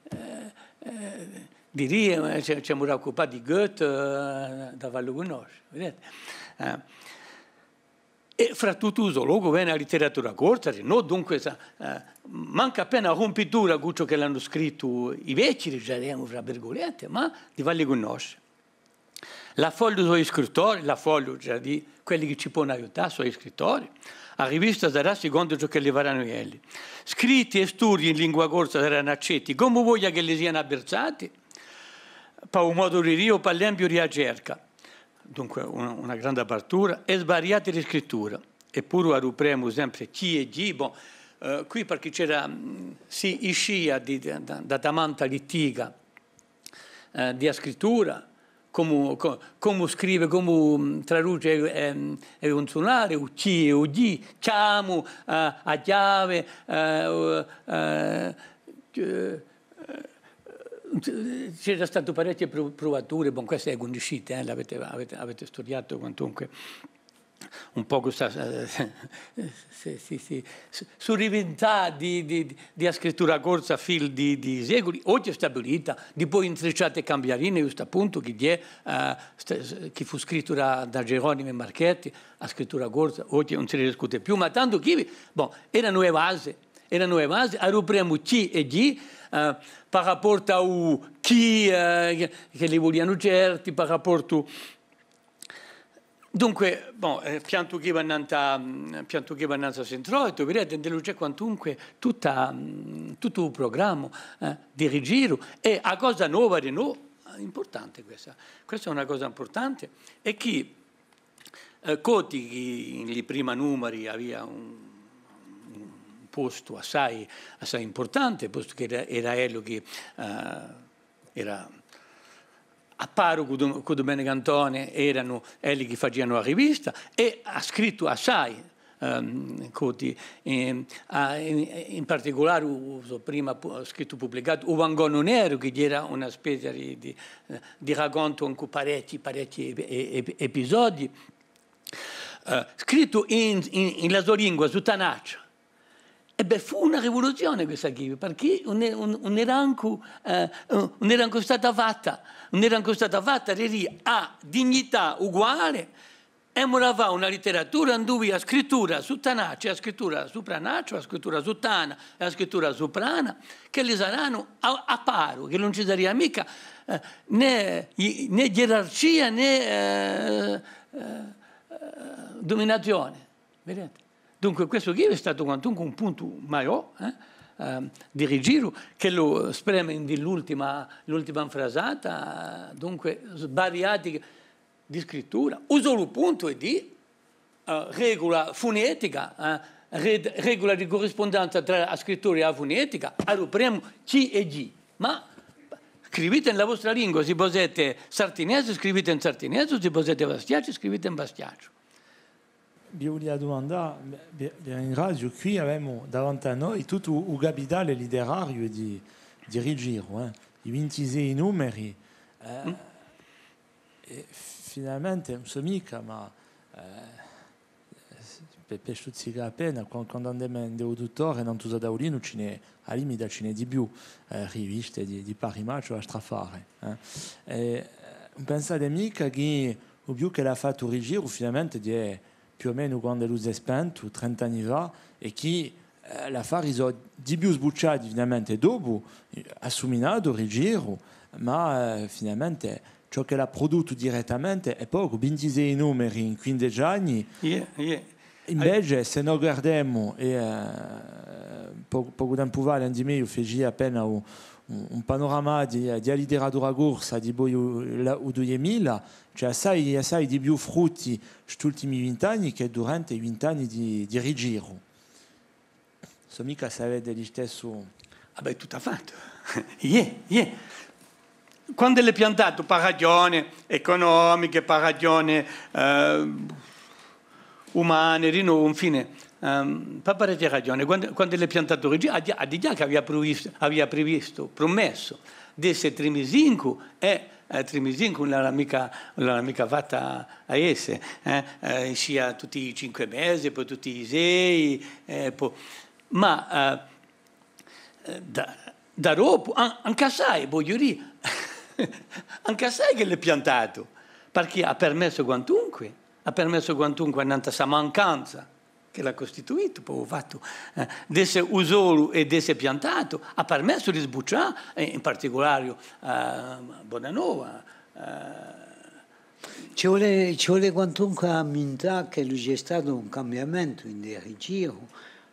eh, eh, diria, eh, ci, ci emu da occupà di Goethe, eh, da fallu cunnosce, videte? Eh, è fra tuttu u so locu vene a litteratura corsa, nò? Dunque, sa, eh, mancu appena rumpitura cù ciò ch'elli anu scrittu i vechji, diceremu, fra virgulette, ma di falli cunnosce. L'affollu sò i scrittori, l'affollu, cioè di quelli chì ci ponu aiutà, sò i scrittori. A rivista sarà sicondu ciò ch'elli faranu elli. Scritti è studii in lingua corsa saranu accetti, comu voglia ch'elli sianu avvirzati, pà u modu di dì o pà l'empiu di a cerca. Dunque, una, una grande apertura, è svariati di scrittura. Eppuru adupremu sempre chì è chì, bon, eh, quì perchè c'era, mm, si iscia di, da, da, da tamanta litica, eh, di a scrittura, comu, co-, comu scrive, comu, mm, traduce, ehm, è un sunare, u chì è u ghjì, chjamu, eh, a chjave, eh, u, eh, eh, c'era statu parechje pru-, pruvature, bon, queste e cunniscite, eh, l'avete, avete, avete studiatu quantunque un pocu sta, eh, sì, sì, sì. Su, su rivintà di, di, di a scrittura corsa à fil di, di seculi, oghje hè stabilita, dipoi intricciate è cambiarine, ghjustu à puntu, chì hè, eh, st-, chì fù scrittu da, da Geronimi è Marchetti, a scrittura corsa, oghje ùn si ne discute più, ma tandu chì, bon, eranu e base, eranu e base, adupremu chì è chì, eh, par rapportu à u chì, eh, chì, chì li vulianu certi, par rapportu Dunque, bon, eh, piantu chì và innanzi, mm, piantu chì và innanzi à st'introitu, videte, ind'ellu ci hè quantunque tutta, mm, tuttu u prugrammu, eh, di Rigiru, è a cosa nova di noi, impurtante questa, questa hè una cosa impurtante, hè chì, eh, Coti, chì in li prima numeri avia un, un postu assai, assai impurtante, postu chì era, era ellu chì, eh, era à paru cù Dom-, cù Dumenicu Antone, eranu elli chì facianu a rivista, è hà scrittu assai, ehm, Coti, ehm, hà, in, in particulare u, u so prima pu-, scrittu publicatu, U Vangonu Neru, chì era una spezia di, di, eh, di racontu incù parechji, parechji ep-, e-, ep-, episodi, eh, scrittu in, in, in la so lingua, suttanaccia. È bè, fù una rivuluzione questa quì, perchè ùn hè, ùn, ùn era ancu, eh, ùn era ancu stata fatta, ùn era ancu stata fatta, di dì, hà dignità uguale, emu da fà una litteratura induve a scrittura suttanaccia, a scrittura supranaccia, a scrittura suttana è a scrittura suprana, ch'elli saranu à, à paru, chì ùn ci saria micca, eh, nè, nè ghjerarchia, nè, eh, eh, eh, duminazione. Videte? Dunque, questu quì hè statu quantunque un puntu maiò, eh, ehm, di Rigiru, ch'ellu spreme in l'ultima, l'ultima frasata, eh, dunque, svariati di scrittura. U solu puntu hè di, eh, regula funetica, eh, re-, regula di currispundenza trà a scrittura è a funetica, adupremu chì è chì. Ma scrivite in la vostra lingua, sì vo site sartinesu, scrivite in sartinesu, sì vo site bastiacci, scrivite in bastiacciu. Vi vulia dumandà, vi, vi ringraziu, quì avemu davanti à noi tuttu u capitale litterariu di, di Rigiru, eh, i vintisei numeri, eh, è finalmente, ùn sò micca, ma, eh, Per, per stuzzicà appena, quan-, quandu andemu ind'u duttore, nantu à u taulinu, ci n'hè, à a limita ci n'hè di più, eh, riviste di, di pari macciu à strafà, eh. È, eh, ùn pensate micca chì u più ch'ellu hà fattu Rigiru, finalmente, hè più o menu quand'ellu s'hè spentu, trent'anni fà, è chì, eh, l'affari sò di più sbucciati, finalmente, dopu, eh, hà suminatu Rigiru, ma, eh, finalmente, ciò ch'ellu hà pruduttu direttamente hè pocu, vintisei numeri in quindeci anni. Iè, iè. Invece, s'è no guardemu, è, eh, po-, pocu tempu fà, Lanzimè, eiu feci appena u-, un, un panorama di, di a literatura corsa dipoi u, la, u duiemila, ci hè assai, assai di più frutti st'ultimi vint'anni chè durante i vint'anni di, di Rigiru. Sò micca s'avete listessu. Ah bè, tuttu à fattu. Iè, iè. Quand'ellu hè piantatu, pà ragione ecunomiche, pà ragione, eh, umane, di nò, infine, ehm, pà parechje ragione, quandu, quand'ellu hè piantatu Rigiru, hà digià, hà digià chì avia previstu, avia previstu, prumessu, d'esse trimisincu è, eh, trimisincu ùn l'hà micca, ùn l'hà micca fatta à esse, eh, eh, sia tutti i cinque mesi, po tutti i sei, eh, po, ma, eh, eh, da, da dopu, an-, ancu assai, vogliu dì, ancu assai ch'ellu hè piantatu, parchì hà permessu quantunque, hà permessu quantunque annantu à sta mancanza ch'ellu hà custituitu, po u fattu, eh, d'esse u solu è d'esse piantatu, hà permessu di sbuccià, eh, in particulare, eh, Bonanova, eh, Ci vole, ci vole quantunque à ammintà ch'ellu ci hè statu un cambiamentu in u Rigiru,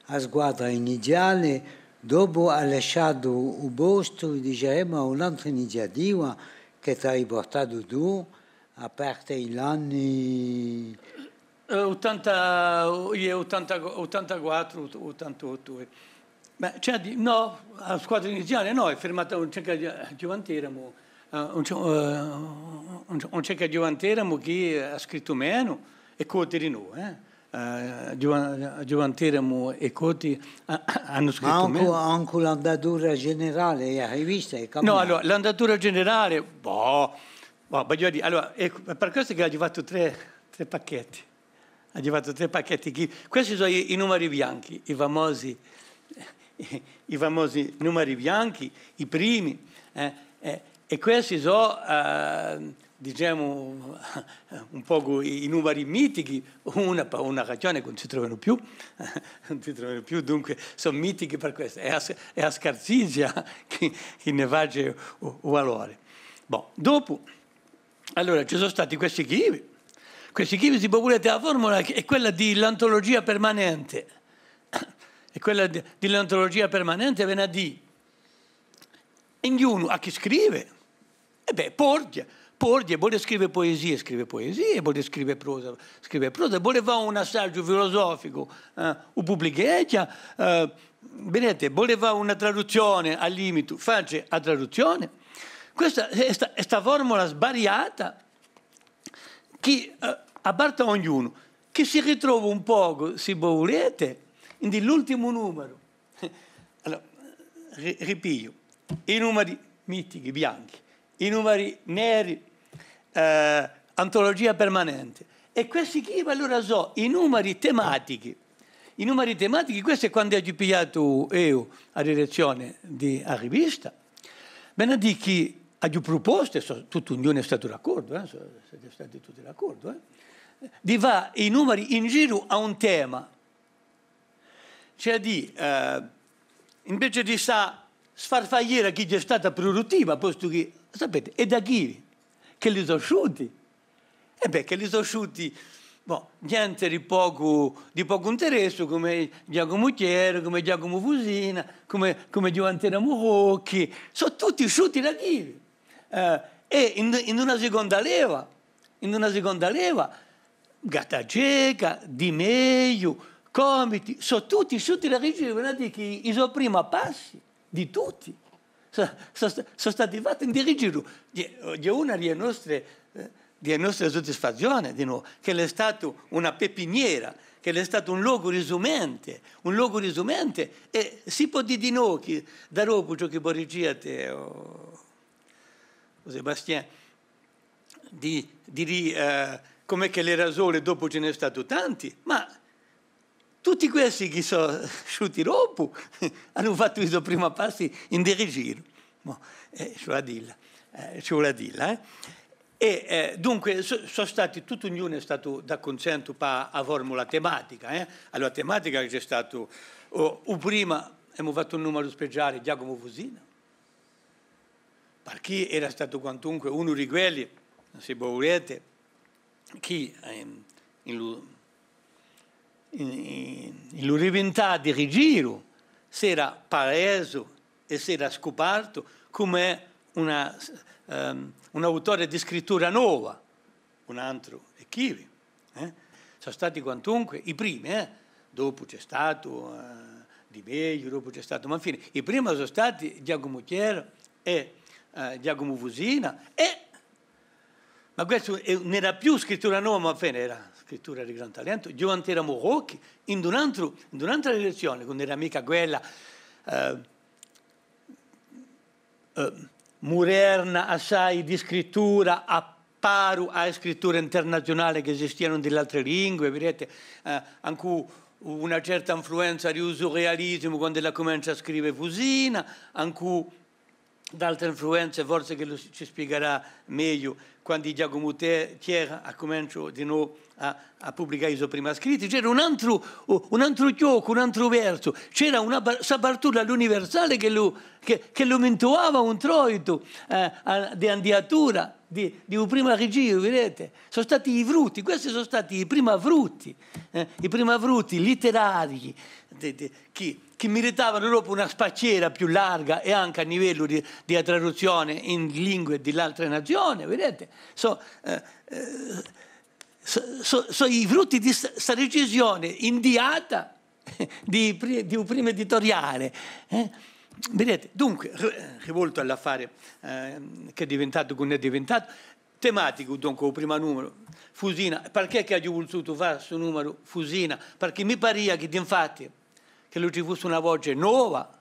a squadra iniziale, dopu hà lasciatu u postu, diceremu, à un'altra iniziativa chì t'hai purtatu tù, à parte in l'anni Eh, ottanta, eh, ottanta, ottantaquattru, ottantottu, eh. Ma ci hè di, nò, a squadra iniziale nò, hè firmata, ùn ci hè chè Ghju-, Ghjuvanteramu, eh, ùn ci hè, eh, ùn ci hè, ùn ci hè chè Ghjuvanteramu chì hà scrittu menu, è Coti di nò, eh. Eh, Ghjuva-, Ghjuvanteramu è Coti hà, anu scrittu menu. Ma ancu, ancu l'andatura generale, a rivista hè cambiata. Nò, allora, l'andatura generale, boh, boh, vogliu dì, allora, eccu, hè per questu chì aghju fattu trè, trè pacchetti. Aghju fattu trè pacchetti quì. Questi sò i, i numeri bianchi, i famosi, i famosi numeri bianchi, i primi, eh, eh, è questi sò, eh, dicemu, un pocu i, i numeri mitichi, una, per una ragione chì ùn si trovanu più, ùn si trovanu più, dunque sò mitichi per questu. Hè a s-, hè a scarsizia chì, chì ne face u, u valore. Bon, dopu, allora, ci sò stati questi chì, questi chì, sì vo vulete, a formula hè quella di l'antologia permanente. Hè quella di, di l'antologia permanente, vene à dì, ognunu hà chì scrive, è bè, porghje, porghje, vole scrive puesie, scrive puesie, vole scrive prosa, scrive prosa, vole fà un assaghju filusoficu, eh, u publicheghja, eh, Videte, vole fà una traduzzione à limitu, face a traduzzione. Questa hè sta, hè sta formula svariata chì, eh, aperta à ognunu, chì si ritrova un pocu, sì vo vulete, in l'ultimu numeru. Allora, ri-, ripigliu, i numeri mitichi, bianchi, i numeri neri, eh, antologia permanente. È questi quì, allora, sò i numeri tematichi. I numeri tematichi, questu hè quandu aghju pigliatu eiu a direzzione di a rivista. Vene à dì chì aghju prupostu, è sò, tuttu ognunu hè statu d'accordu, eh, sò, site stati tutti d'accordu, eh, di fà i numeri in giru à un tema. Ci hè à dì, eh, invece di sta sfarfagliera chì hè stata pruduttiva, postu chì, sapete, hè da chì ch'elli sò sciuti. È bè, ch'elli sò sciuti, bò, ghjente di pocu, di pocu interessu, cum'è Ghjacumu Thiers, cum'è Ghjacumu Fusina, cum'è, cum'è Ghjuvanteramu Rocchi, sò tutti sciuti da chì. Eh, è in, in una siconda leva, in una siconda leva, Gattaceca, Di Meglio, Comiti, sò tutti sciuti da Rigiru, vene à dì chì i so primi passi di tutti sò, sò sta-, sò stati fatti in Rigiru. Hè, hè una di e nostre, eh, di e nostre suddisfazione, di noi, ch'ellu hè statu una pepiniera, ch'ellu hè statu un locu di sumente, un locu di sumente, è si pò dì di noi chì da dopu ciò chì vo diciate, o, o Sébastien, di, di dì, eh, cum'è ch'ellu era solu è dopu ci n'hè statu tanti, ma Tutti questi chì sò sciuti dopu anu fattu i so primi passi in di Rigiru. Mo, eh, ci vole à dilla, eh, ci vole à dilla, eh. È, eh, dunque, sò, sò stati, tuttu ognunu hè statu d'accunsentu pà a formula tematica, eh. Allora, a tematica ci hè statu, o, u prima, emu fattu un numaru speciale, Ghjacumu Fusina, parchì era statu quantunque unu di quelli, s'è vo vulete, chì, ehm, in lu, in, in, in lu diventà di Rigiru s'era palesu è s'era scupartu cum'è una, ehm, un autore di scrittura nova, un antru è Chivi, eh? Sò stati quantunque i primi, eh? Dopu ci hè statu, eh, Di Megliu, dopu ci hè statu, ma infine, i primi sò stati Ghjacumu Thiers è, eh, Ghjacumu Fusina, è, ma questu hè, ùn era più scrittura nova, ma infine era scrittura di gran talentu, Ghjuvan Teramu Rocchi, in un antru, in un'antra direzzione, chì ùn era micca quella, eh, eh, muderna assai di scrittura à paru à e scritture internaziunale chì esistianu in l'altre lingue, videte, eh, ancu una certa influenza di u surrealisimu quand'ella cumencia à scrive Fusina, ancu d'altre influenze, forse ch'ellu ci spiegarà megliu, quandu Ghjacumu Te-, Thiers hà cumenciatu di novu à, à publicà i so primi scritti, c'era un antru, u-, un antru ghjocu, un antru versu, c'era una bar-, sta bartura à l'universale ch'ellu, chì, ch'ellu mintuvava un troitu, eh, à, di andiatura, di, di u primu Rigiru, videte? Sò stati i frutti, questi sò stati i primi frutti, eh, i primi frutti litterarii di, di, chì, chì miritavanu dopu una spacciera più larga è ancu à livellu di, di a traduzzione in lingue di l'altre nazione, videte? Sò, eh, eh, sò, sò, sò i frutti di sta, sta decisione indiata di pri-, di u primu editoriale, eh? Videte? Dunque, ri-, rivoltu à l'affare, eh, chì hè diventatu, chì ùn hè diventatu, tematicu, dunque, u primu numaru, Fusina. Parchì chì aghju vulsutu fà stu numaru Fusina? Parchì mi paria chì, d'infatti, ch'ellu ci fussi una voce nova.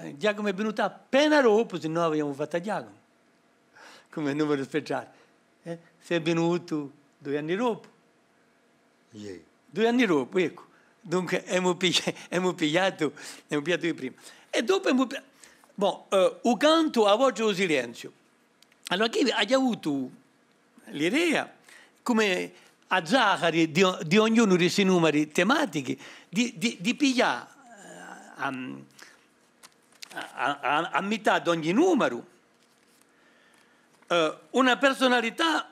Eh, Ghjacumu hè vinutu appena dopu, sinnò aviamu fattu à Ghjacumu, cum'è numaru speciale. Eh? S'hè vinutu dui anni dopu. Iè. Dui anni dopu, eccu. Dunque, emu pigli-, emu pigliatu, emu pigliatu di prima. È dopu emu pi-, bon, eh, u cantu, a voce, u silenziu. Allora, chì aghju avutu l'idea, cum'è a zara di, di, di ognunu di sti numari tematichi, di, di, di piglià, eh, a, a, a, a mità d'ogni numaru, eh, una persunalità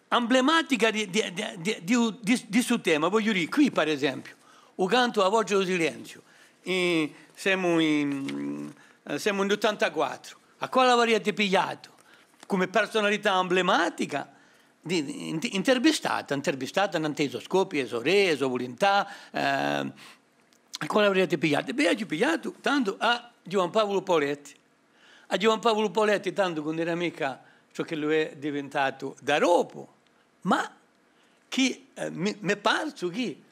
amblematica di, di, di, di, di, di, di stu tema. Vogliu dì, quì, per esempiu, u cantu, a voce, u silenziu, in, semu in, eh, semu in ottantaquattru. À quale avariate pigliatu cum'è persunalità amblematica di, di, in-, intervistata, intervistata nant'à i so scopi, e so idee, e so vulintà, eh, à quale avariate pigliatu? Bè, aghju pigliatu tandu à Ghjuvan Pavulu Poletti. À Ghjuvan Pavulu Poletti, tandu chì ùn era micca ciò ch'ellu hè diventatu da dopu, ma chì, eh, mi, m'hè parsu chì,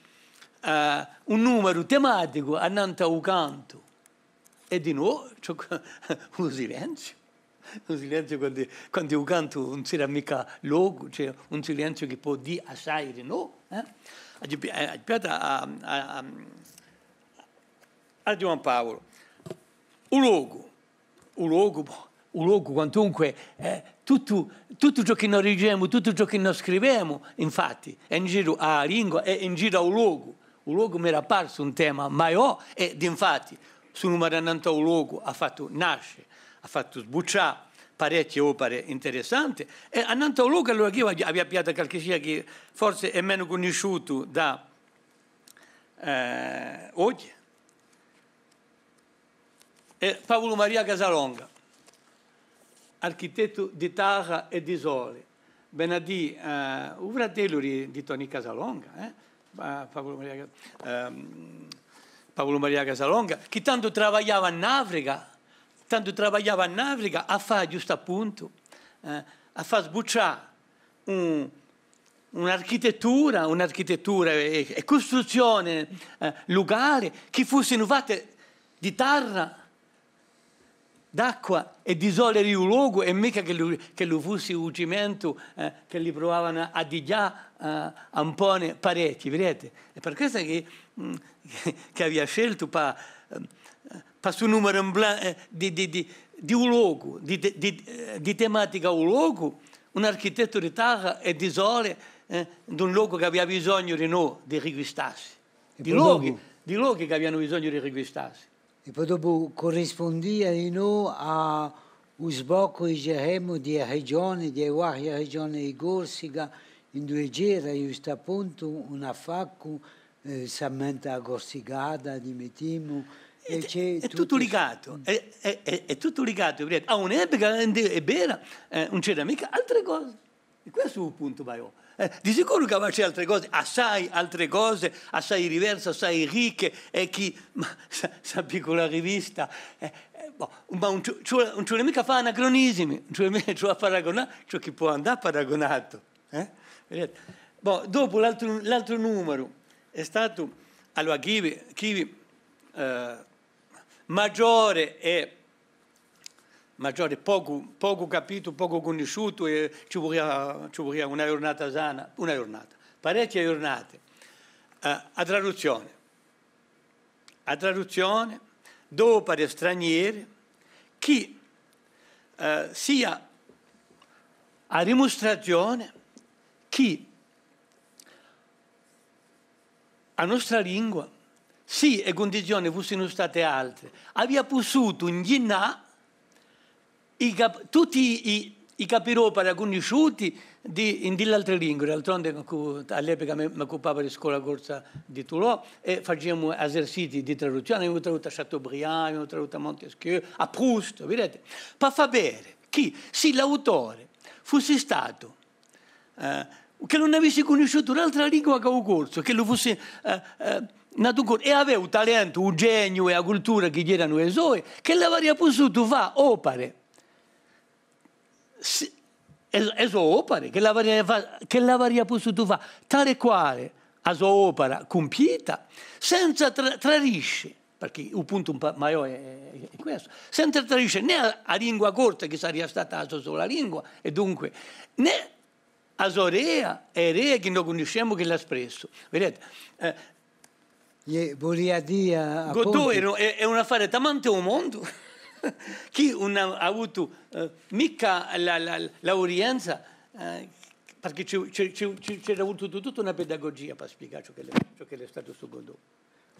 eh, un numaru tematicu annant'à u cantu, è di novu, ciò chì, u silenziu, u silenziu quandu, quandu u cantu ùn ci era micca locu, ci hè un silenziu chì pò dì assai di novu, eh? Aghju pi-, eh, aghju pigliatu à, à, à, à Ghjuvan Pavulu. U locu, u locu, u locu, quantunque, eh, tuttu, tuttu ciò chì no dicemu, tuttu ciò chì no scrivemu, infatti, hè in giru à a lingua, hè in giru à u locu. U locu m'era parsu un tema maiò, è d'infatti, stu numaru annant'à u locu hà fattu nasce, hà fattu sbuccià parechje opere interessante, è annant'à u locu, allora, chì aghju, aghju pigliatu qualchissia chì forse hè menu cunnisciutu da, eh, oghje. È Pavulu Maria Casalonga, architettu di tarra è di sole, vene à dì, eh, u fratellu di, di Toni Casalonga, eh? Pa-, Pavulu Maria Ca-, ehm, Pavulu Maria Casalonga, chì tandu travagliava in Africa, tandu travagliava in Africa à fà ghjustappuntu, eh, à fà sbuccià un, un'architettura, un'architettura è, è custruzzione, eh, lucale, chì fussinu fatte di tarra, d'acqua è di sole di u locu, è micca ch'ellu, ch'ellu fussi u cimentu, eh, ch'elli pruvavanu à dighjà, eh, à un pone parechji, videte? Hè per quessa chì, mm, chì avia sceltu pà, ehm, pà stu numeru in blan-, eh, di, di, di, di u locu, di, di, di, eh, di tematica u locu, un architettu di tarra è di sole, eh, d'un locu chì avia bisognu di nò, di riquistassi. È di po lochi, dopu di lochi chì avianu bisognu di riquistassi. È po dopu currispundia dinò à u sboccu, diceremu, di e regioni, di e varie regioni di Corsica, induve c'era ghjustappuntu un affaccu, eh, s'ammenta a Corsicata, dimettimu, è è, c'hè è tuttu tuttu stu ligatu, hè, hè, hè, hè tuttu ligatu, hè vera. À un'epica, hè vera, eh, ùn c'era micca altre cose. È questu hè u puntu maiò. Eh, di sicuru chì ci hè altre cose, assai altre cose, assai diverse, assai ricche, è chì, ma, sta, sta piccula rivista, eh, eh, bò, ma ùn ci, ci vole, ùn ci vole micca à fà anacronisimi, ùn ci vole micca, ci vole à paragunà ciò chì pò andà paragunatu, eh? Videte? Bò, dopu l'altru, l'altru numeru hè statu, allora, Chivi, Chivi, eh, maggiore è maggiore, pocu, pocu capitu, pocu cunnisciutu, è ci vulia, ci vulia una ghjurnata sana, una ghjurnata, parechje ghjurnate, eh, a traduzzione, a traduzzione d'opere straniere chì, eh, sia a dimustrazione chì a nostra lingua, sì e cundizioni fussinu state altre, avia pussutu inghjinnà i cap-, tutti i, i, i capidopera cunnisciuti di, in di l'altre lingue. D'altronde, à l'epica mi, m'occupava di Scola Corsa di Toulon è faciamu esercizii di traduzzione, aviamu traduttu à Chateaubriand, aviamu traduttu à Montesquieu, à Proust, videte? Pà fà vede chì sì l'autore fussi statu eh, ch'ellu ùn avissi cunnisciutu un'altra lingua chè u corsu, ch'ellu fussi, eh, eh, natu in Corsica, è avè u talentu, u geniu è a cultura chì eranu e soi, ch'ellu avaria pussutu fà opere, s-, e, e so opere, ch'ellu avaria fà-, ch'ellu avaria pussutu fà tale è quale a so opera cumpiita, senza tra-, tradisce, perchè u puntu un pò maiò hè, hè, hè questu, senza tradisce nè a, a lingua corsa, chì saria stata a so sola lingua, è dunque, nè a so idea, è idea chì no cunniscemu chì l'hà espressu. Videte? Eh, Iè, vulia dì, eh, Godot appuntu, hè, hè, hè un affare talmente u mondu chì ùn hà avutu, eh, micca la, la, l'audienza, eh, perchè ci, ci, ci, ci, ci hè avutu tutta una pedagogia per spiegà ciò ch'ellu hè, ciò ch'ellu hè statu stu Godot.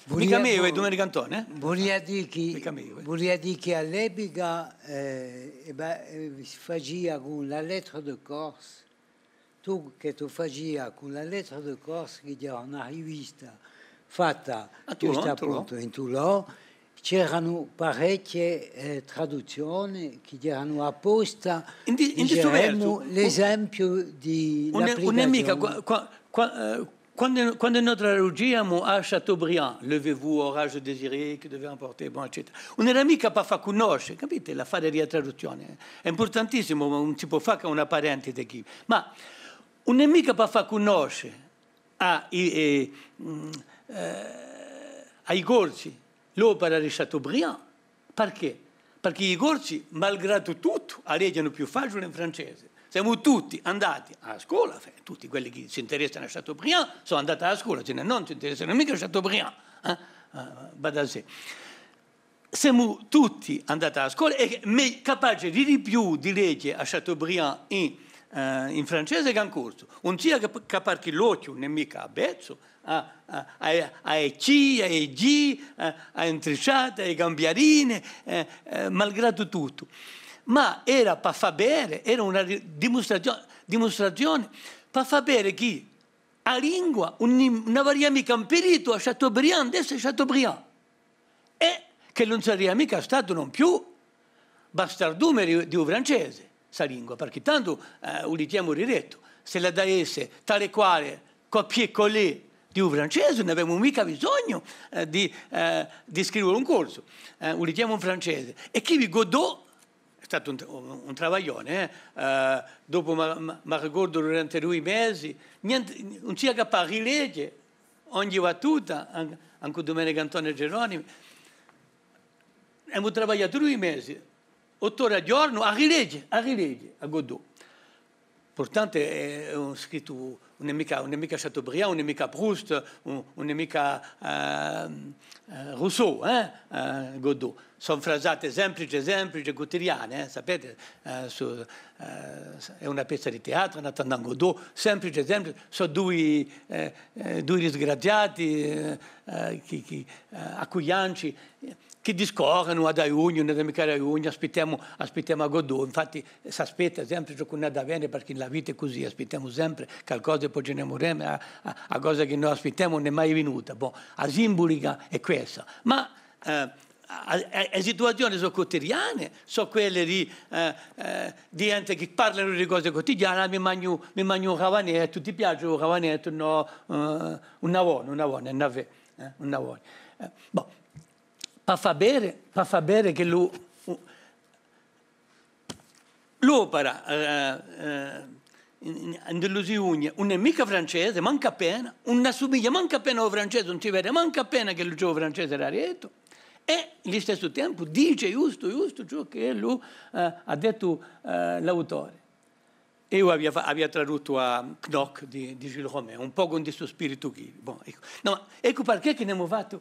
Micca meiu, eh, Dumenicu Antone, eh? Vulia dì chì, micca meiu, eh, vulia dì chì à l'epica, eh, è bè, eh, si facia cù la Lettre de Corse, tù, chì tù facia cù la Lettre de Corse, chì era una rivista fatta ghjustu appuntu in Toulon, c'eranu parechje, eh, traduzzione chì eranu apposta, in di-, in distu versu, diceremu, l'esempiu di l'applicazione. Ùn hè micca qua-, qua-, qua-, eh, Quandu, quandu no traduciamu à Chateaubriand, Levez-vous, ô rage désiré, qui devez emporter, bon, eccetera. Ùn era micca pà fà cunnosce, capite? L'affare di a traduzzione hè impurtantissimu, ma ùn si pò fà chè una parentesi quì. Ma ùn hè micca pà fà cunnosce à i, eh, mm, eh, à i Corsi l'opera di Chateaubriand, perchè? Perchè i Corsi, malgratu tuttu, a leghjenu più faciule in francese. Semu tutti andati à a scola, enfin, tutti quelli chì s'interessanu à Chateaubriand sò andati à a scola, sinnò ùn s'interessanu micca à Chateaubriand, eh? Eh, va da sè. Semu tutti andati à a scola è me-, capace di, di più di leghje à Chateaubriand in, eh, in francese chè in corsu. Ùn sia chè, chè perchè l'ochju ùn hè micca avvezzu, à, à, à, à e C, à e G, à, à e intricciate, à e cambiarine, eh, eh, malgratu tuttu. Ma era pà fà vede, era una ri-, dimustrazio-, dimustrazione, pà fà vede chì a lingua ùn, ùn avaria micca impeditu à Chateaubriand d'esse Chateaubriand. È chì ùn saria micca statu non più bastardume di, di u francese, sta lingua, perchè tantu, eh, u dichjemu direttu, s'ella hà da esse tale è quale, copier-coller di u francese, ùn avemu micca bisognu, eh, di, eh, di scrivela in corsu, eh, u dichjemu in francese. È quì Godot hè statu un, un, un travaglione, eh? Eh, dopu, ma, ma, m'arricordu, durante dui mesi, niente, ùn sia capace di leghje ogni battuta, an-, ancu Dumenicu Antone Geronimi. Emu travagliatu dui mesi, ottu ore à ghjornu à rileghje, à rileghje à Godot. Purtantu hè, hè un scrittu, ùn hè micca, ùn hè micca Chateaubriand, ùn hè micca Proust, ùn, ùn hè micca, ehm, eh, Rousseau, eh, eh, Godot. Sò frasate simplice, simplice, cutidiane, eh, sapete, eh, sò, eh, hè una pezza di teatru, in attendant Godot, simplice, simplice, sò dui, eh, eh, dui disgraziati, eh, eh, chì, chì, eh, à Cuglianci, chì discorrenu, à da ghjugnu, ùn hè micca da ghjugnu, aspittemu, aspittemu à Godot. Infatti, s'aspetta sempre ciò chì ùn hà da vene, perchè in la vita hè cusì, aspittemu sempre calcosa è po ci ne muremu, a, a, a cosa chì no aspittemu ùn hè mai vinuta. Bon, a simbolica hè quessa. Ma, eh, a, a, e situazioni sò cutidiane, sò quelle di, eh, eh, di ghjente chì parlanu di cose cutidiane, "Ah, mi magnu, mi magnu un ravanettu, ti piace un ravanettu?" "Nò, eh, ùn ne vò, ùn ne vò, ùn ne vò, eh, ùn ne vò." Eh, bon. Pà fà vede, pà fà vede chì lu, l'opera, eh, eh, in, in, in Delusione ùn hè micca francese, mancu appena, ùn assumiglia mancu appena à u francese, ùn si vede mancu appena chì lu dice u francese daretu, è, in listessu tempu, dice ghjustu, ghjustu ciò chì lu, eh, hà dettu, eh, l'autore. Eiu avia fa-, avia traduttu à Knock di, di Gilles Romain, un pocu in stu spiritu quì. Bon, eccu. Nò, ma eccu perchè chì n'emu fattu,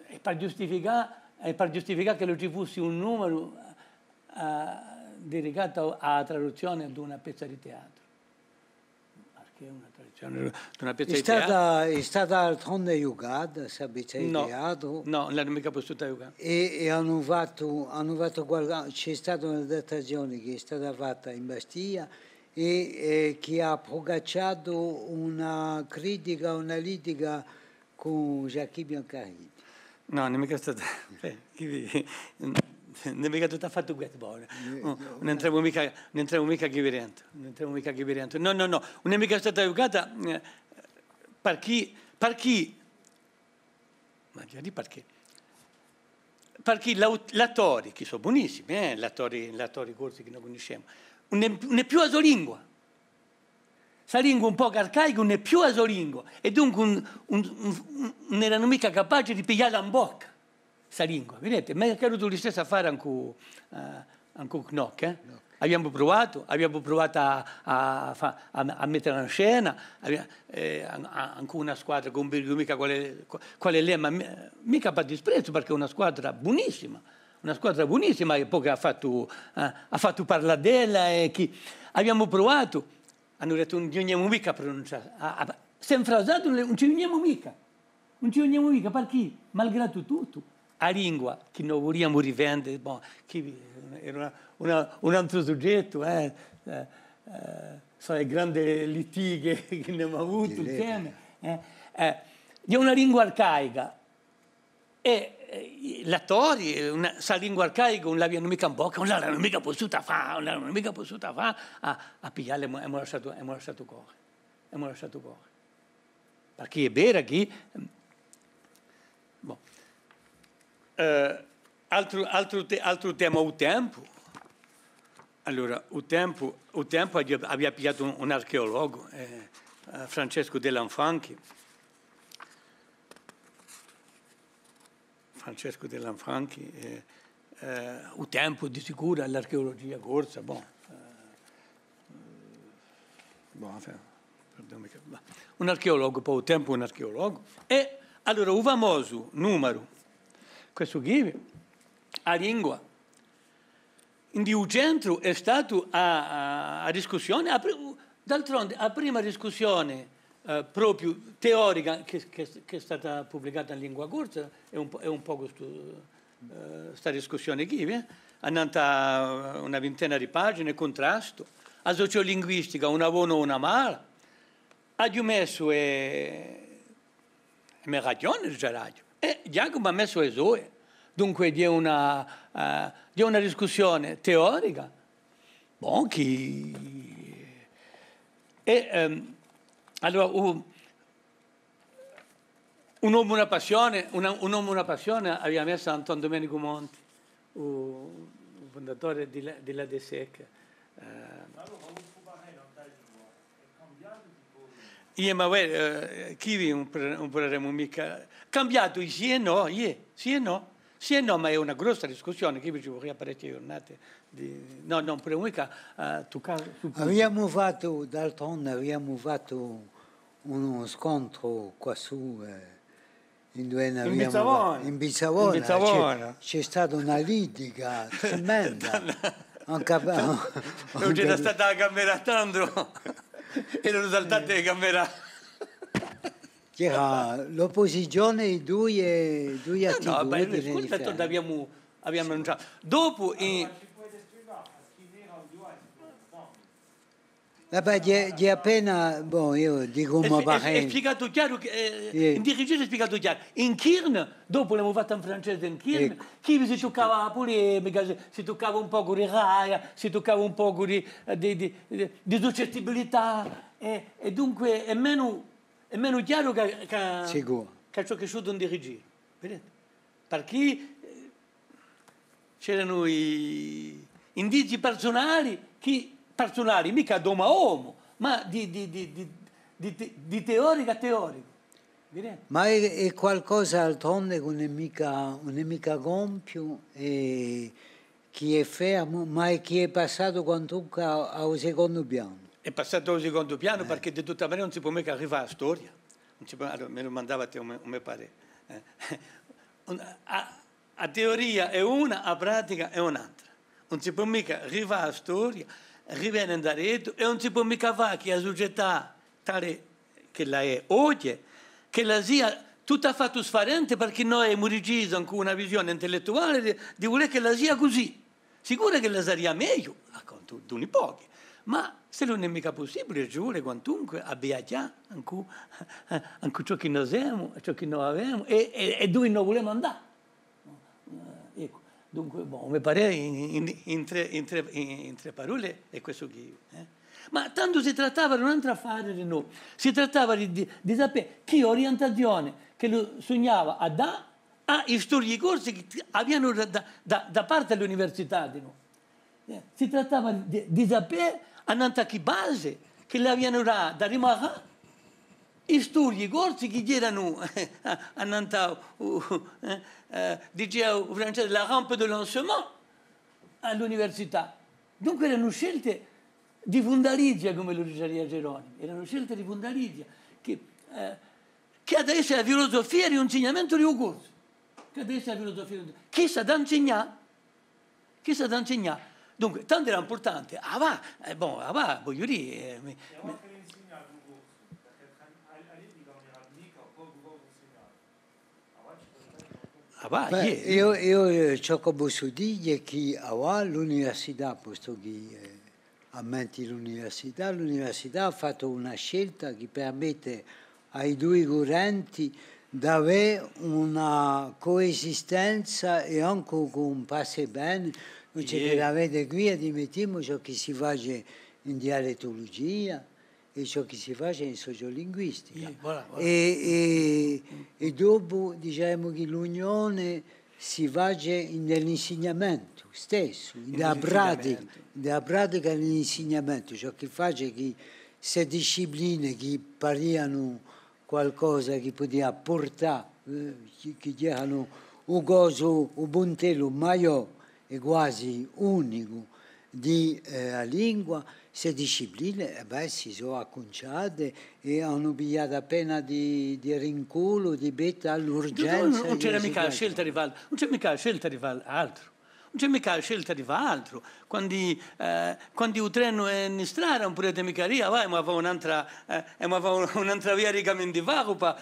eh, per ghjustificà, eh, per ghjustificà chì ci fussi un numeru, eh, dedicatu à, à a traduzzione d'una pezza di teatru. Perchè una traduzzione d'una pezza di teatru? Hè stata, hè stata d'altronde ghjucata, sta pezza di teatru. Nò, ùn l'anu micca pussuta ghjucà. È, è anu fattu, anu fattu qualche, ci hè stata un'adattazione chì hè stata fatta in Bastia, è, eh, chì hà prucacciatu una critica, una litica cù Jacquy Biancarelli. Nò, ùn hè micca stata, eh, chì vi-, ùn hè micca tuttu affattu quessu, bò. Eh, ùn, nò, ùn entremu micca, ùn entremu micca quì drentu, ùn entremu micca quì drentu. Nò, nò, nò, ùn hè micca stata ghjucata, eh, perchè, perchè Ma ghjè dì perchè. Perchè l'aut-, l'attori, chì sò bunissimi, eh, l'attori, l'attori corsi chì no cunniscemu, ùn hè, ùn hè più a so lingua. Sta lingua un pocu arcaica ùn hè più a so lingua. È dunque ùn, ùn, ùn, ùn eranu micca capaci di piglialla in bocca, sta lingua. Videte? M'hè accadutu listessu affare ancu, eh, ancu Knock, eh? Knock. Aviamu pruvatu, aviamu pruvatu à, à fà, à, à mettela in scena, avia-, eh, an-, an-, ancu una squadra, chì ùn vi dicu micca quale, qu-, quale hè, ma mi-, micca per disprezzu, perchè hè una squadra bunissima, una squadra bunissima, è po chì hà fattu, eh, hà fattu parlà d'ella, è chì aviamu pruvatu, anu dettu, ùn ci ghjunghjemu micca à prununcià, à, à, s'hè infrasatu, ùn ci ghjunghjemu micca. Ùn ci ghjunghjemu micca, perchè, malgratu tuttu, a lingua chì no vuliamu difende, bon, chì era una, una, un antru sughjettu, eh, eh, eh, sò e grande litighe chì n'emu avutu inseme, eh, eh, hè una lingua arcaica. È, eh, l'attori, una, sta lingua arcaica ùn l'avianu micca in bocca, ùn l'anu micca pussuta fà, ùn l'anu micca pussuta fà, à, à piglialla, emu, emu lasciatu, emu lasciatu corre, emu lasciatu corre. Perchè hè vera chì, bon. Eh, altru, altru te-, altru tema, u tempu. Allora, u tempu, u tempu avia, avia pigliatu un, un archeologu, eh, eh, Francescu De Lanfranchi. Francescu De Lanfranchi, eh, eh, u tempu di sicuru, l'archeulugia corsa, bon, eh, bon, enfin, perdonami, ma un archeologu, po u tempu un archeologu. È allora u famosu numeru, questu quì, a lingua, ind'u centru hè statu a, a, a discussione, a pri-, d'altronde, a prima discussione, eh, propiu teorica chì, chì, chì hè stata publicata in lingua corsa, hè un po-, hè un pocu stu, eh, sta discussione quì, eh? Annant'à una vintena di pagine, cuntrastu, a sociolinguistica, una bona o una mala, aghju messu e, e me ragione, diceraghju. È Ghjacumu hà messu e soie. Dunque, hè una, eh, hè una discussione teorica, bon, chì, è, ehm, allora, u-, un omu, una passione, una, un omu, una passione, avia messu Anton Dumenicu Monti, u, u fundatore di la, di l'A D S E C. Eh, Iè, ma uè, eh, chì ùn pr-, ùn puderemu micca. Cambiatu, iè è nò, iè, sì è nò. Sì è nò, ma hè una grossa discussione, chì ci vuleria parechje ghjurnate di, nò, nò, puru micca, eh, tuccà stu puntu. Aviamu fattu, d'altronde, aviamu fattu unu scontru quassù, eh, induve in Bizzavona. In Bizzavona, in Bizzavona. Ci hè, ci hè stata una litiga tremenda. Ancu, ùn c'era stata a camera tandu, eranu saltati e camere. C'era l'opposizione di duie, duie attitudini differenti. Aviamu, aviamu annunciatu. Dopu in... Vabbè, hè, hè appena, bon, eiu dicu una parente. Hè spiegatu chjaru, eh, in dirigente hè spiegatu chjaru. In Kyrn, dopu l'emu fattu in francese in Kyrn, chì si tuccava a pulemica, si, si tuccava un pocu di raia, si tuccava un pocu di, eh, di, di, di, di suscettibilità, è, è dunque hè menu, hè menu chjaru chè, chè, chè ciò chì hè sciutu in dirigenza. Videte? Perchè, eh, c'eranu i indizii parsunali, chì, parsunali, micca d'omu à omu, ma di, di, di teoricu à teoricu. Videte? Ma hè, hè qualcosa d'altronde chì ùn hè micca, ùn hè micca compiu è chì hè fermu, ma hè chì hè passatu quantunque à, à u secondu pianu. Hè passatu à u secondu pianu, eh, perchè di tutta manera ùn si pò micca arrivà à a storia. Ùn si pò, allora, mi dumandavate u me, u me parè. Eh. Un, a, a teoria hè una, a pratica hè un'altra. Ùn si pò micca arrivà à a storia, rivene indaretu, è ùn si pò micca fà chì a sucetà tale ch'ella hè oghje, ch'ella sia tuttu à fattu sfarente, perchè noi emu decisu cù una visione intellettuale di, di vulè ch'ella sia cusì. Sicuru ch'ella saria megliu, à contu d'uni pochi, ma s'ellu ùn hè micca pussibule, ci vole quantunque à viaghjà ancu, ancu ciò chì no semu, ciò chì no avemu è, è, è duve no vulemu andà. Eh, eccu, dunque, bon, mi pare in, in, in trè, in trè, in, in trè parolle hè questu chì, eh. Ma tandu si trattava d'un'altra affare, nò? Si trattava di, di, di sapè chì orientazione ch'ellu sugnava à dà à i studii corsi chì avianu da, da, da, da parte à l'università, nò? Eh, si trattava di, di sapè annant'à chì base ch'elli avianu da, da rimarcà i studii corsi chì eranu annant'à, eh, eh, dicia u francese, la rampe de lancement à l'università. Dunque eranu scelte di fundalizia, cum'ellu dicia Geronimi, eranu scelte di fundalizia, chì, eh, chì hà da esse a filusufia di l'insignamentu di u corsu. Chì hà da esse a filusufia di u corsu. Chì s'hà da insignà? Chì s'hà da insignà? Dunque, tandu era impurtante. Avà, eh, bon, avà, vogliu dì, eh, mi, mi... Ah, và, bè, iè. Eiu, eiu, eh, ciò ch'o possu dì hè chì avà l'università, postu chì, eh, à menti l'università, l'università hà fattu una scelta chì permette à i dui currenti d'avè una coesistenza è ancu cù un passa è veni, ùn ci hè chè da vede quì, ammettimu, ciò chì si face in dialettulugia, è ciò chì si face in sociolinguistica. Iè, voilà, voilà. È, è, è dopu, dicemu chì l'unione si face in l'insignamentu stessu, in a pratica, in a pratica di l'insignamentu, ciò chì face chì ste discipline chì parianu qualcosa chì pudia purtà, eh, chì, chì eranu u cosu, u puntellu maiò è guasi unicu di, eh, a lingua, ste discipline, eh bè, si sò accunciate è anu pigliatu appena di, di rinculu, di pettu à l'urgenza. Ùn, ùn c'era micca a scelta di fà, ùn c'è micca a scelta di fà altru. Ùn c'è micca a scelta di fà altru. Quandu, eh, quandu u trenu hè in strada, ùn pudete micca dì, ah, và, emu da fà un'altra, eh, emu da fà un-, un'altra via di camin di Farupa.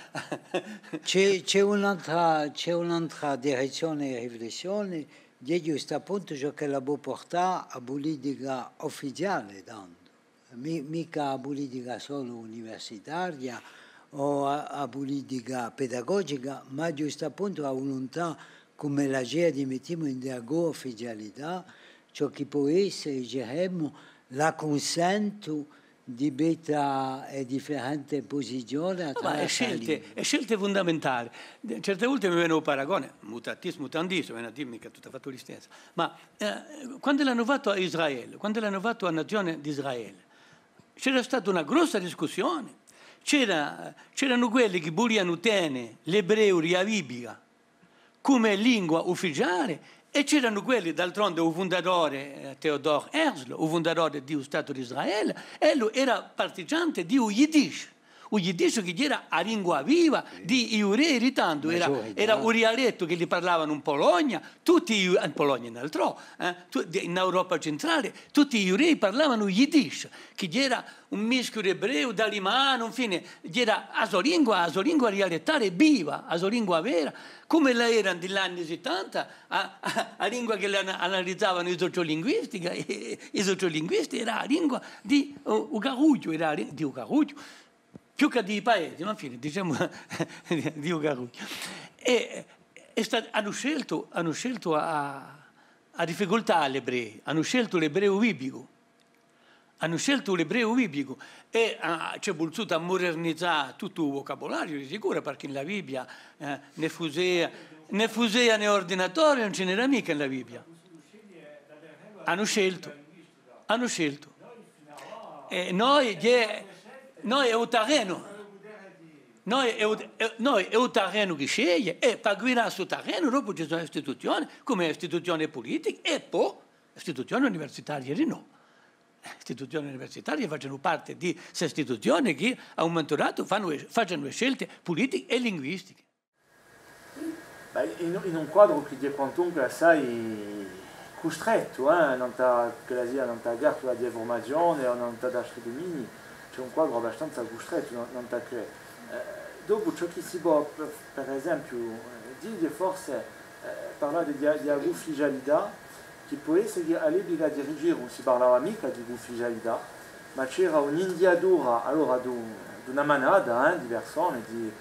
Ci hè, ci hè un'altra, ci hè un'altra direzzione di riflessione, hè ghjustu appuntu ciò ch'ella pò purtà a pulitica ufficiale, tandu. Mi-, micca a pulitica solu universitaria o a, a pulitica pedagogica, ma ghjustu appuntu a vuluntà, cum'ella ci hè, di mettimu in a co-ufficialità, ciò chì pò esse, dicemu, l'accunsentu di pettu à e differente pusizione. Nò, ma e scelte, e scelte fundamentali. Certe volte mi vene u paragone, mutatis mutandis, vene à dì micca tuttu à fattu listessu, ma Eh, quand'elli anu fattu à Israele, quand'elli anu fattu a nazione d'Israele, c'era stata una grossa discussione, c'era, c'eranu quelli chì vulianu tene l'ebreu di a Bibbia cum'è lingua ufficiale, è c'eranu quelli, d'altronde, u fundatore, eh, Theodor Herzl, u fundatore di u Statu d'Israele, ellu era partigiante di u yiddish. U yiddish chì era a lingua viva di i ghjudei di tandu, era, era u dialettu chì li parlavanu in Pologna, tutti i, in Pologna è in altrò, eh, tu-, di, in Europa centrale, tutti i ghjudei parlavanu yiddish, chì era un mischiu d'ebreu, d'alimanu, infine, era a so lingua, a so lingua dialettale viva, a so lingua vera, cum'è ella era in l'anni sittanta, a, a, a lingua chì l'ana-, analizavanu i sociolinguisti, i, i sociolinguisti, era a lingua di u, u carrughju, era a lin-, di u carrughju, più chè di i paesi, ma infine, dicemu, di u carrughju. È, è sta-, anu sceltu, anu sceltu a, a difficultà à l'ebreu, anu sceltu l'ebreu biblicu. Anu sceltu l'ebreu biblicu è, ah, ci hè vulsutu à mudernizà tuttu u vucabulariu, di sicuru, perchè in la Bibbia, eh, ne fusea, ne fusea, nè ordinatori, ùn ci n'era micca in la Bibbia. Anu sceltu, anu sceltu. È noi, ghjè, noi hè u tarrenu. Noi hè u, è, noi hè u tarrenu chì sceglie, è pà guidà stu tarrenu, dopu ci sò istituzioni, cum'è istituzioni pulitiche, è po istituzioni universitarie dinò. Istituzioni universitarie facenu parte di ste istituzioni chì à un mumentu datu fannu e, facenu e scelte pulitiche è linguistiche. Bè, in, in un quadru chì hè quantunque assai custrettu, eh, nant'à, ch'ella sia nant'à a cartula di a furmazione o nant'à d'altri duminii, ci hè un quadru abbastanza custrettu, no, nant'à què. Eh, dopu ciò chì si pò, per, per esempiu, eh, dì, forse, eh, parlà di, di a cuufficialità, chì pò esse chì à l'epica di Rigiru ùn si parlava micca di cuufficialità, ma c'era un'indiatura, allora, d'un, d'una manata, eh, di persone, di,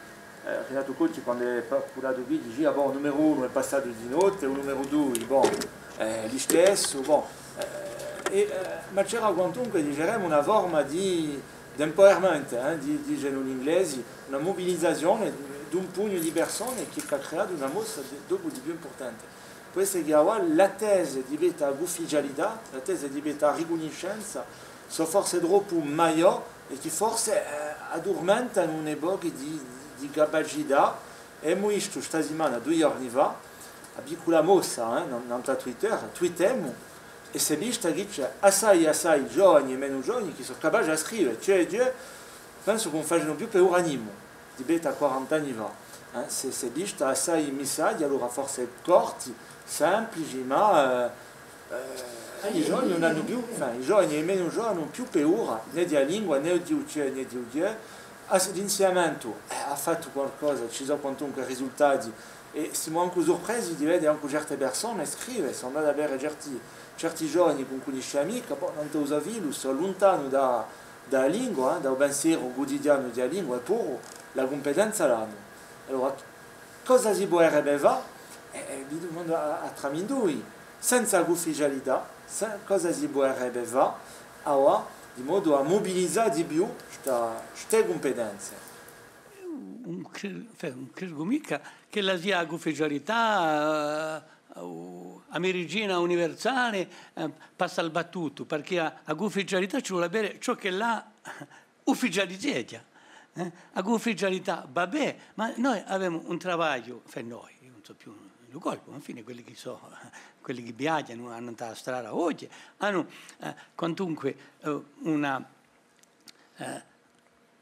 eh, Rinatu Coti, quand'ellu hè pa-, cullatu quì, dicia, bon, u numeru unu hè passatu di notte, u numeru dui, bon, eh, listessu, bon, eh, è, eh, ma c'era quantunque, diceremu, una forma di, d'empowerment, eh, di, dicenu l'inglesi, una mubilizazione d'un pugnu di persone chì hà creatu una mossa di, dopu di più impurtante. Pò esse chì avà l'attesa di pettu à a cuufficialità, l'attesa di pettu à a ricunniscenza, sò forse troppu maiò è chì forse, eh, addurmentanu un pocu di, di capacità. Emu vistu sta simana, dui ghjorni fà, a piccula mossa, eh, nan-, nant'à Twitter, Twittemu, è s'hè vista chì ci hè assai, assai giovani è menu giovani chì sò capaci à scrive, cioè, cioè, pensu chì ùn facenu più paura à nimu, di pettu à quarant'anni fà, eh, s'hè, s'hè vista assai missaggi, allora forse corti, simplici, ma, eh, eh, i giovani ùn anu più, enfin, i giovani è i menu giovani ùn anu più paura, nè di a lingua, nè di u cioè, nè di u cioè. Ah, sì, l'insignamentu, eh, hà fattu qualcosa, ci sò quantunque risultati, è simu ancu surpresi di vede ancu certe persone scrive, sò andatu à vede certi, certi giovani ch'ùn cunniscia micca, bò, nant'à u so filu, sò luntanu da, da a lingua, eh, da u pensieru cutidianu di a lingua, è puru la cumpetenza l'anu. Allora, cosa si puderebbe fà? Eh, eh, vi dumandu à, à tramindui, senza cuufficialità, se-, cosa si puderebbe fà, avà, di modu à mubilizà di più sta, ste cumpetenze? Ùn cre-, enfin, ùn credu micca ch'ella sia a cuufficialità, eh, u-, a medicina universale, eh, passa al battutu, perchè a, a cuufficialità ci vole à vede ciò ch'ella ufficializzeghja, eh? A cuufficialità, va bè, ma noi avemu un travagliu, enfin noi, eiu ùn sò più in u colpu, ma infine quelli chì sò, quelli chì viaghjanu, anu da a strada oghje, anu, eh, quantunque, eh, una, eh,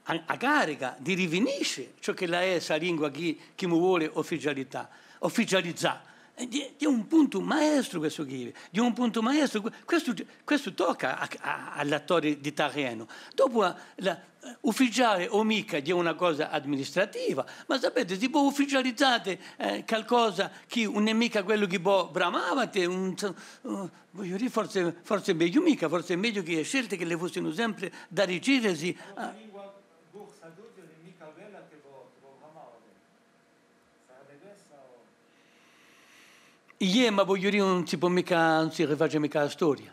a, a carica di rifinisce ciò ch'ella hè sta lingua chì, chì mu vole ufficialità, ufficializà. È ghjè, ghjè un puntu maestru questu quì, ghjè un puntu maestru. Que-, questu, questu tocca à, à, à l'attori di tarrenu. Dopu, eh, la, eh, ufficiale o micca, ghjè una cosa amministrativa, ma sapete, si pò ufficializà, eh, calcosa chì ùn hè micca quellu chì vo bramavate, un, eh, vogliu dì, forse, forse megliu micca, forse hè megliu chì e scelte ch'elle fussinu sempre da decidesi, eh. Corsa d'oghje ùn hè micca quella chì vo, chì vo bramavate. Sarebbe questa o... Iè, ma vogliu dì, ùn si pò micca, ùn si riface micca a storia.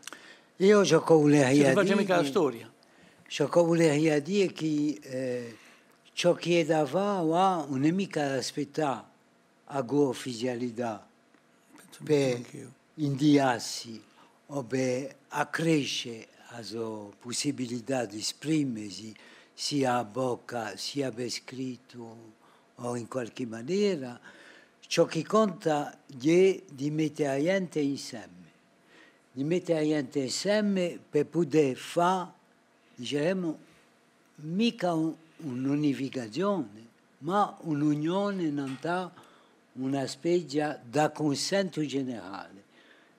Eiu ciò ch'o vuleria dì, ciò ch'o vuleria dì hè chì, eh, ciò chì hè da fà, và, ùn hè micca d'aspettà a cuufficialità per indiassi o per accresce a so pussibilità d'esprimesi, sia à bocca, sia per scrittu o in qualchì manera. Ciò chì conta hè di mette a ghjente inseme, di mette a ghjente inseme per pudè fà, diceremu, micca un, un'unificazione, ma un'unione nant'à una spezia d'accunsentu generale,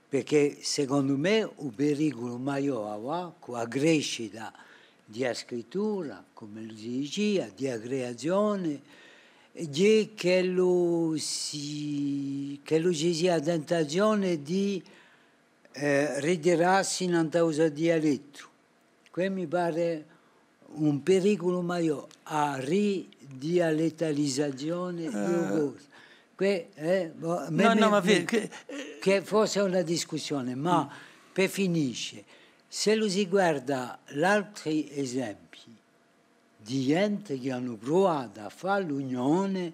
perchè, secondu mè, u periculu maiò avà, cù a crescita di a scrittura, cum'ellu si dicia, di a creazione, hè ch'ellu si, ch'ellu ci sia a tentazione di, eh, ritirassi nant'à u so dialettu. Què mi pare un periculu maiò, a ridialettalizazione di u corsu. Què, eh, ma, no, no, ma che, che forse hè una discussione, ma per finisce, s'ellu si guarda l'altri esempi di ghjente chì anu pruvatu à fà l'unione,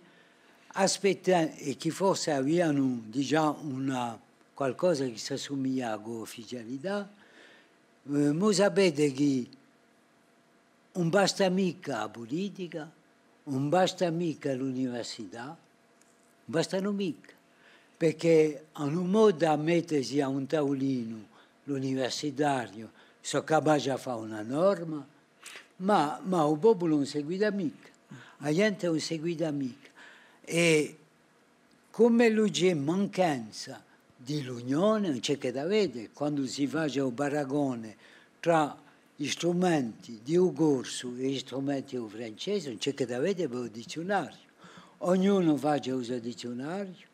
aspetta-, è chì forse avianu digià una, qualcosa chì s'assumiglia à l'ufficialità, eh, ma sapete chì ùn basta micca a pulitica, ùn basta micca l'università, ùn bastanu micca, perchè anu modu à mettesi à un taulinu l'universitariu, sò capaci à fà una norma, ma, ma u populu ùn seguita micca, a ghjente ùn seguita micca. È cum'ellu ci hè manchenza di l'unione, ùn ci hè chè da vede, quandu si face u paragone trà i strumenti di u corsu è i strumenti di u francese, ùn ci hè chè da vede per u dizziunariu. Ognunu face u so dizziunariu,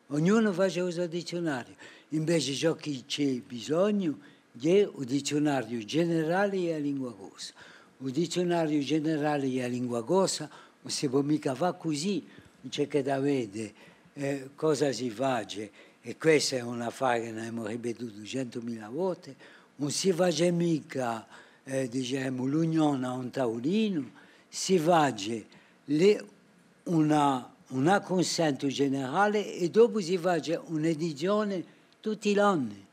ognunu face u so dizziunariu. Invece ciò chì ci hè bisognu hè u dizziunariu generale di a lingua corsa. U dizziunariu generale di a lingua corsa ùn si pò micca fà cusì, ùn ci hè chè da vede, eh, cosa si face, è quessa hè un affare chì n'avemu ripetutu centumila volte, ùn si face micca, eh, dicemu, l'unione à un taulinu, si face le-, una, un accunsentu generale è dopu si face un'edizione tutti l'anni.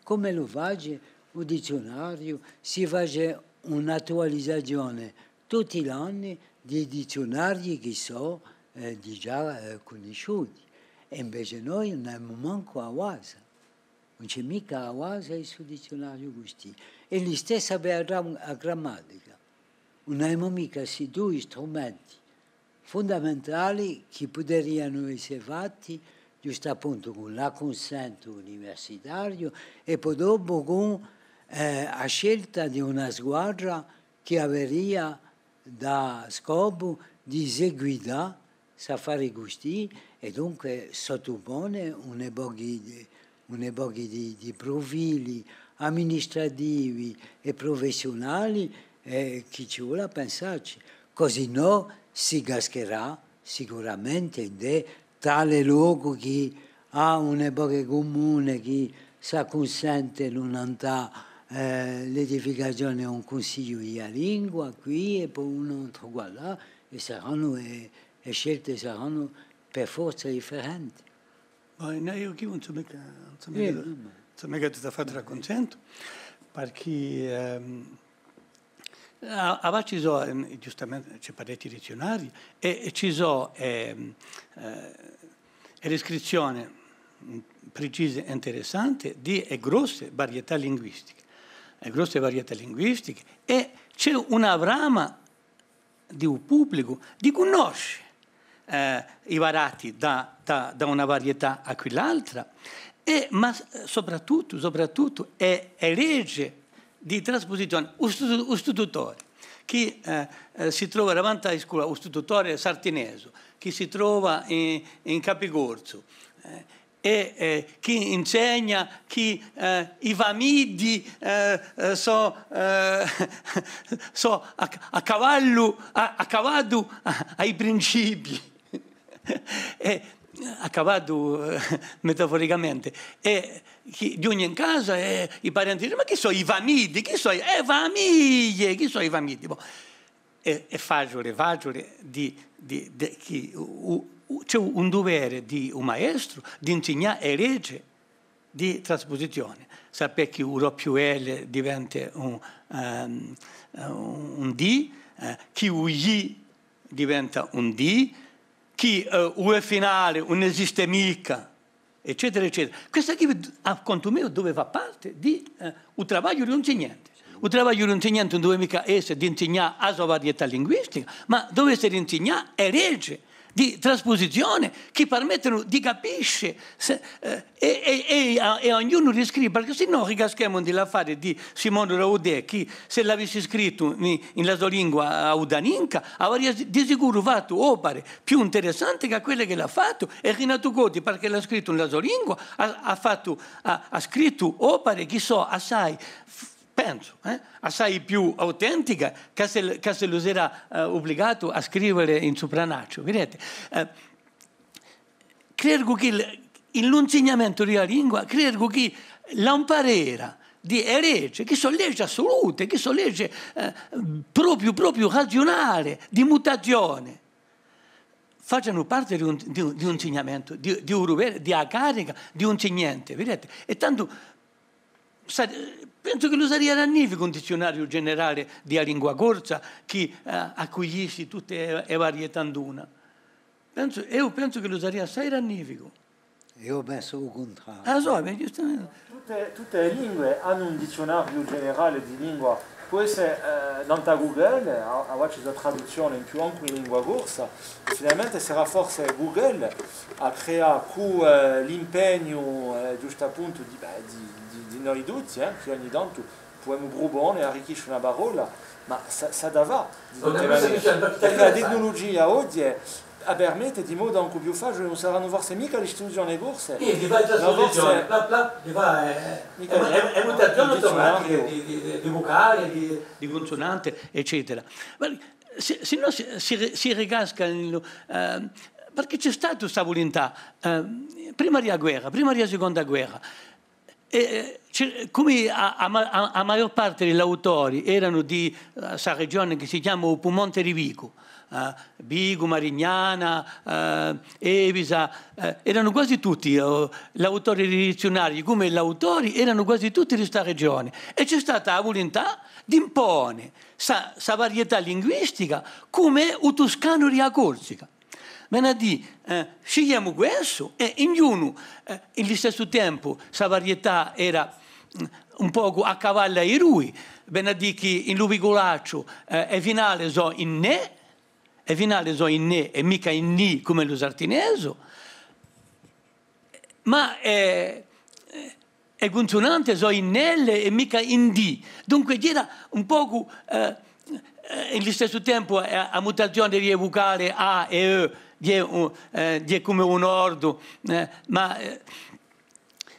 Cum'ellu face u dizziunariu, si face un'attualizazione tutti l'anni di dizziunarii chì sò, eh, digià, eh, cunnisciuti. È invece noi ùn avemu mancu a basa. Ùn ci hè micca a basa di stu dizziunariu custì. È listessa per a gram-, a grammatica. Ùn avemu micca sti dui strumenti fundamentali chì puderianu esse fatti ghjustappuntu cù l'accunsentu universitariu è po dopu cù, eh, a scelta di una squadra chì averia da scopu di seguità s'affari custì, è dunque sottupone un pocu di, un pocu di, di prufili amministrativi è prufessiunali, eh, chì ci vole à pensacci. Cusì nò si cascherà sicuramente ind'è tale locu chì hà un pocu cumune chì s'accunsente nant'à, eh, l'edificazione d'un cunsigliu di a lingua quì è po un antru quallà, è saranu, è, è scelte saranu per forza differenti. Bò, nò, eiu quì ùn sò micca, ùn sò micca, ùn sò micca tuttu à fattu d'accunsentu, perchè, ehm, a, avà ci sò, ehm, ghjustamente, ci hè parechji dizziunarii, è, è ci sò, ehm, eh, e discrizzione, mm, precise è interessante di e grosse varietà linguistiche. E grosse varietà linguistiche, è ci hè una brama di u publicu di cunnosce, eh, i baratti da, da, da una varietà à quill'altra, è, ma s-, soprattuttu, soprattuttu, è, è legge di traspusizione, u stu-, u stitutore, chì, eh, eh, si trova davanti à a scola, u stitutore sartinesu, chì si trova in, in Capicorsu, eh, è, eh, chì insegna chì, eh, i famiddi, eh, eh, sò, eh, sò à, à cavallu, à, à cavaddu à, à i principii. È à cavaddu, eh, metaforicamente. È chì ghjunghje in casa è i parenti dicenu: «Ma chì sò i famiddi? Chì sò i, eh, famiglie? Chì sò i famiddi?» Bò. Hè, hè faciule, faciule di, di, di, chì u, u, ci hè un duvere di u maestru d'insignà e legge di traspusizione. Sapè chì u doppiu L diventa un, ehm, un D, eh, chì u I diventa un D, chì, eh, u finale ùn esiste micca, eccetera, eccetera. Questa quì, à contu meiu, deve fà parte di, eh, u travagliu di u insignante. U travagliu di u insignante ùn deve micca esse d'insignà a so varietà linguistica, ma deve esse d'insignà e legge di traspusizione chì permettenu di capisce se, eh, è, è, è, è ognunu di scrive, perchè sinnò ricascemu in l'affare di Simone Raudet, chì s'ellu avissi scrittu in, in la so lingua audaninca, avaria di sicuru fattu opere più interessanti chè quelle ch'ellu hà fattu, è Rinatu Coti, perchè l'hà scrittu in la so lingua, hà, hà fattu, hà, hà scrittu opere chì sò assai, pensu, eh, assai più autentiche chè s'ellu, chè s'ellu s'era, eh, ubligatu à scrivele in supranacciu, videte? Eh, credu chì l-, in l'insignamentu di a lingua, credu chì l'amparera di e legge, chì sò legge assolute, chì sò legge, eh, propiu, propiu razionale, di mutazione, facenu parte di un, di un, di un insignamentu, di, di un duvere, di a carica di un insignante, videte? È tandu, sa-, pensu ch'ellu saria magnificu un dizziunariu generale di a lingua corsa chì, eh, accugliessi tutte e, e varietà in una. Pensu, eiu pensu ch'ellu saria assai magnificu. Eiu pensu u cuntrariu. Ah, sò, bè, ghjustamente. Tutte, tutte e lingue anu un dizziunariu generale di lingua. Pò esse, eh, nant'à Google, à, à faccia di traduzzione in più ancu in lingua corsa, è finalmente sarà forse Google à creà cù, eh, l'impegnu, eh, ghjustappuntu di, bè, di, di, di noi tutti, eh, chì ogni tantu pudemu prupone, arricchisce una parolla, ma s'hà, s'hà da fà, di tutte manere. Perchè a tecnulugia oghje, eh, permette di modu ancu più faciule, ùn saranu forse micca l'istituzione corse, ma forse, micca, eh, eh, mutazione automatiche di, di, di, di vucale, di, di cunsunante, eccetera. Ma si, sinnò si, si ri-, si ricasca in lu-, eh, perchè ci hè stata sta vulintà, eh, prima di a guerra, prima di a siconda guerra, è, eh, ci, cum'è a, a ma-, a, a maiò parte di l'autori eranu di, eh, sta regione chì si chjama u Pumonte di Vicu, eh, Vicu, Marignana, eh, Evisa, eh, eranu guasi tutti, eh, l'autori di dizziunarii, cum'è l'autori, eranu guasi tutti di sta regione. È ci hè stata a vulintà d'impone sta, sta varietà linguistica cum'è u tuscanu di a Corsica. Vene à dì, eh, scigliemu quessu è in ghjunu, eh, in listessu tempu, sta varietà era, mm, un pocu à cavallu à i dui, vene à dì chì in lu Viculacciu, eh, e finale sò in ne, e finale sò in ne è micca in ni cum'è lu sartinesu, ma, eh, e cunsunante sò in elle è micca in di. Dunque, era un pocu, eh, eh, in listessu tempu, eh, a mutazione di e vucale a è ö, hè un, eh, hè cum'è un ordu, eh, ma, eh,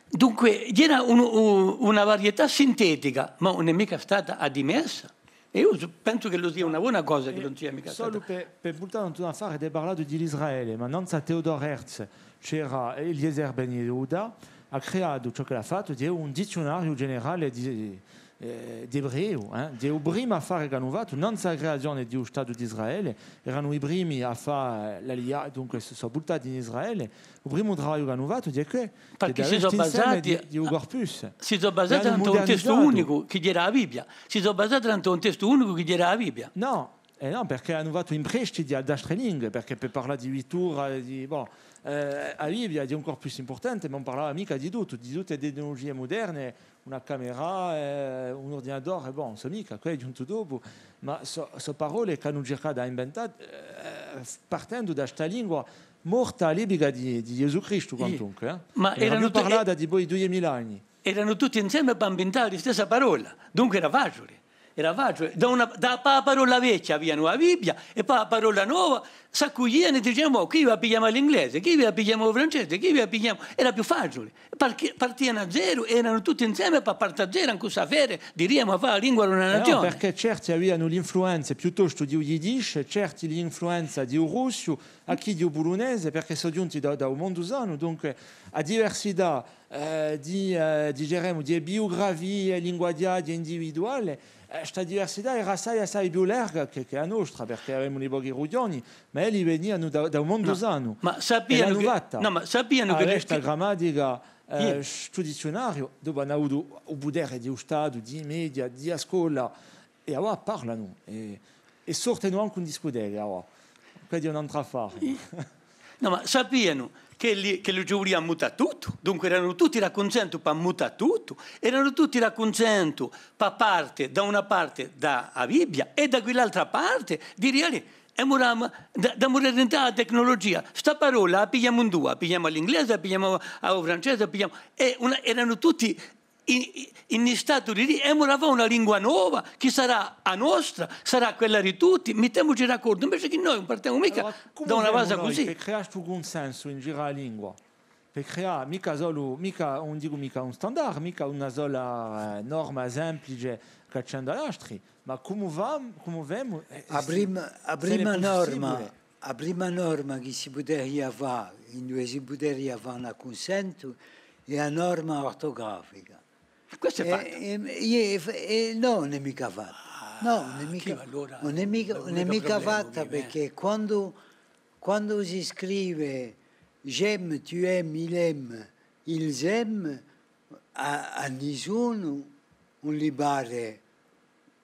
dunque, era un, un, una varietà sintetica, ma ùn hè micca stata ammessa. È eiu pensu ch'ellu sia una bona cosa ch'ellu ùn sia micca stata. Solu per, per vultà in un affare, t'hai parlatu di l'Israele, ma nanzu à Theodor Herz c'era Eliezer Ben Yehuda, hà creatu ciò ch'ellu hà fattu, hè un dizziunariu generale di, eh, d'ebreu, eh, hè u primu affare ch'anu fattu, nanzu à a creazione di u Statu d'Israele, eranu i primi à fà, eh, l'Aliyah, dunque si sò vultati in Israele, u primu travagliu ch'anu fattu, hè què, perchè si sò basati, di, di u corpus. Si sò basati nant'à un testu unicu, chì era a Bibbia. Si sò basati nant'à un testu unicu chì era a Bibbia. Nò, eh nò, perchè anu fattu imprestiti à d'altre lingue, perchè per parlà di vittura, di, bon, eh, a Bibbia hè un corpus impurtante, ma ùn parlava micca di tuttu, di tutte e tecnulugie muderne, una camera, eh, un urdinatore, bon, sò micca, què hè ghjuntu dopu, ma sò, sò parolle ch'anu circatu à inventà, eh, partendu da sta lingua morta à l'epica di, di Ghjesù Cristu, quantunque, eh. Ma eranu parlata dipoi duiemila anni. Eranu tutti inseme per inventà a stessa parolla, dunque era faciule. Era faciule. Da una, da, pà a parolla vechja avianu a Bibbia è pà a parolla nova s'accuglianu è dicianu: «Oh, quì a pigliemu à l'inglese, quì a pigliemu à u francese, quì a pigliemu», era più faciule. Parchì partianu à zeru, eranu tutti inseme per parte à zeru, in quessa fede, diriamu, à fà a lingua d'una nazione. Eh nò, perchè certi avianu l'influenza piuttostu di u yiddish, certi l'influenza di u russiu, alcuni di u pulunese, perchè sò ghjunti da, da u mondu sanu, dunque a diversità, eh, di, eh, diceremu, di biugrafie, linguaghjaghje individuale, eh, sta diversità era assai, assai più larga chè, chè a nostra, perchè avemu i pochi rughjoni, ma elli venianu da, da u mondu sanu. Ma sapianu chì, nò, ma sapianu chì sta grammatica, eh, stu dizziunariu, dopu anu avutu u putere di u Statu, di i media, di a scola, è avà parlanu, è, è sortenu ancu in discuteca, avà. Què hè un antru affare. Nò, ma sapianu ch'elli, ch'ellu ci vulia à mutà tuttu, dunque eranu tutti d'accunsentu pà mutà tuttu, eranu tutti d'accunsentu pà parte, da una parte da a Bibbia è da quill'altra parte, di dì, emu da, da, da mudernità à a tecnulugia. Sta parolla a pigliemu induva? A pigliemu à l'inglese, a pigliemu à u francese, a pigliemu, è una, eranu tutti in, in statu di dì, emu da fà una lingua nova, chì sarà a nostra, sarà quella di tutti, mittemuci d'accordu, invece chì noi ùn partemu micca da una basa cusì. Per creà stu cunsensu in giru à a lingua, per creà micca solu, micca, ùn dicu micca un standard, micca una sola, eh, norma semplice cacciendu à l'astri, ma cumu fam-, cumu femu, eh, a prima, a prima norma, a prima norma chì si puderia fà, induve si puderia fà un accunsentu, hè a norma ortografica. Questa hè fatta? Eh, eh, eh, eh, nò, ùn hè micca fatta. Nò, ùn hè micca, ùn hè micca, ùn hè micca fatta, perchè quandu, quandu si scrive j'aime, tu aimes, il aime, ils aiment, à, à nisunu ùn li pare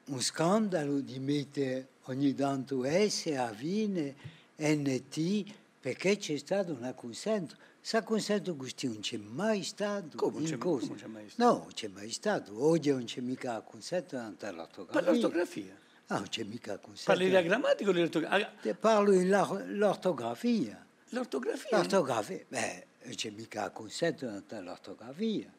un scandalu di mette ogni tantu S à a fine, N T, perchè ci hè statu un accunsentu. S'accunsentu custì ùn ci hè mai statu. Cumu ùn ci hè, cumu ùn ci hè mai statu? Nò, ùn ci hè mai statu. Oghje ùn ci hè micca accunsentu nant'à l'ortografia. Pà l'ortografia? Ah, ùn ci hè micca accunsentu. Parli di a grammatica o di l'ortografia? Ah, ti parlu di l'or-, l'ortografia. L'ortografia? L'ortografia, bè, ùn ci hè micca accunsentu nant'à l'ortografia.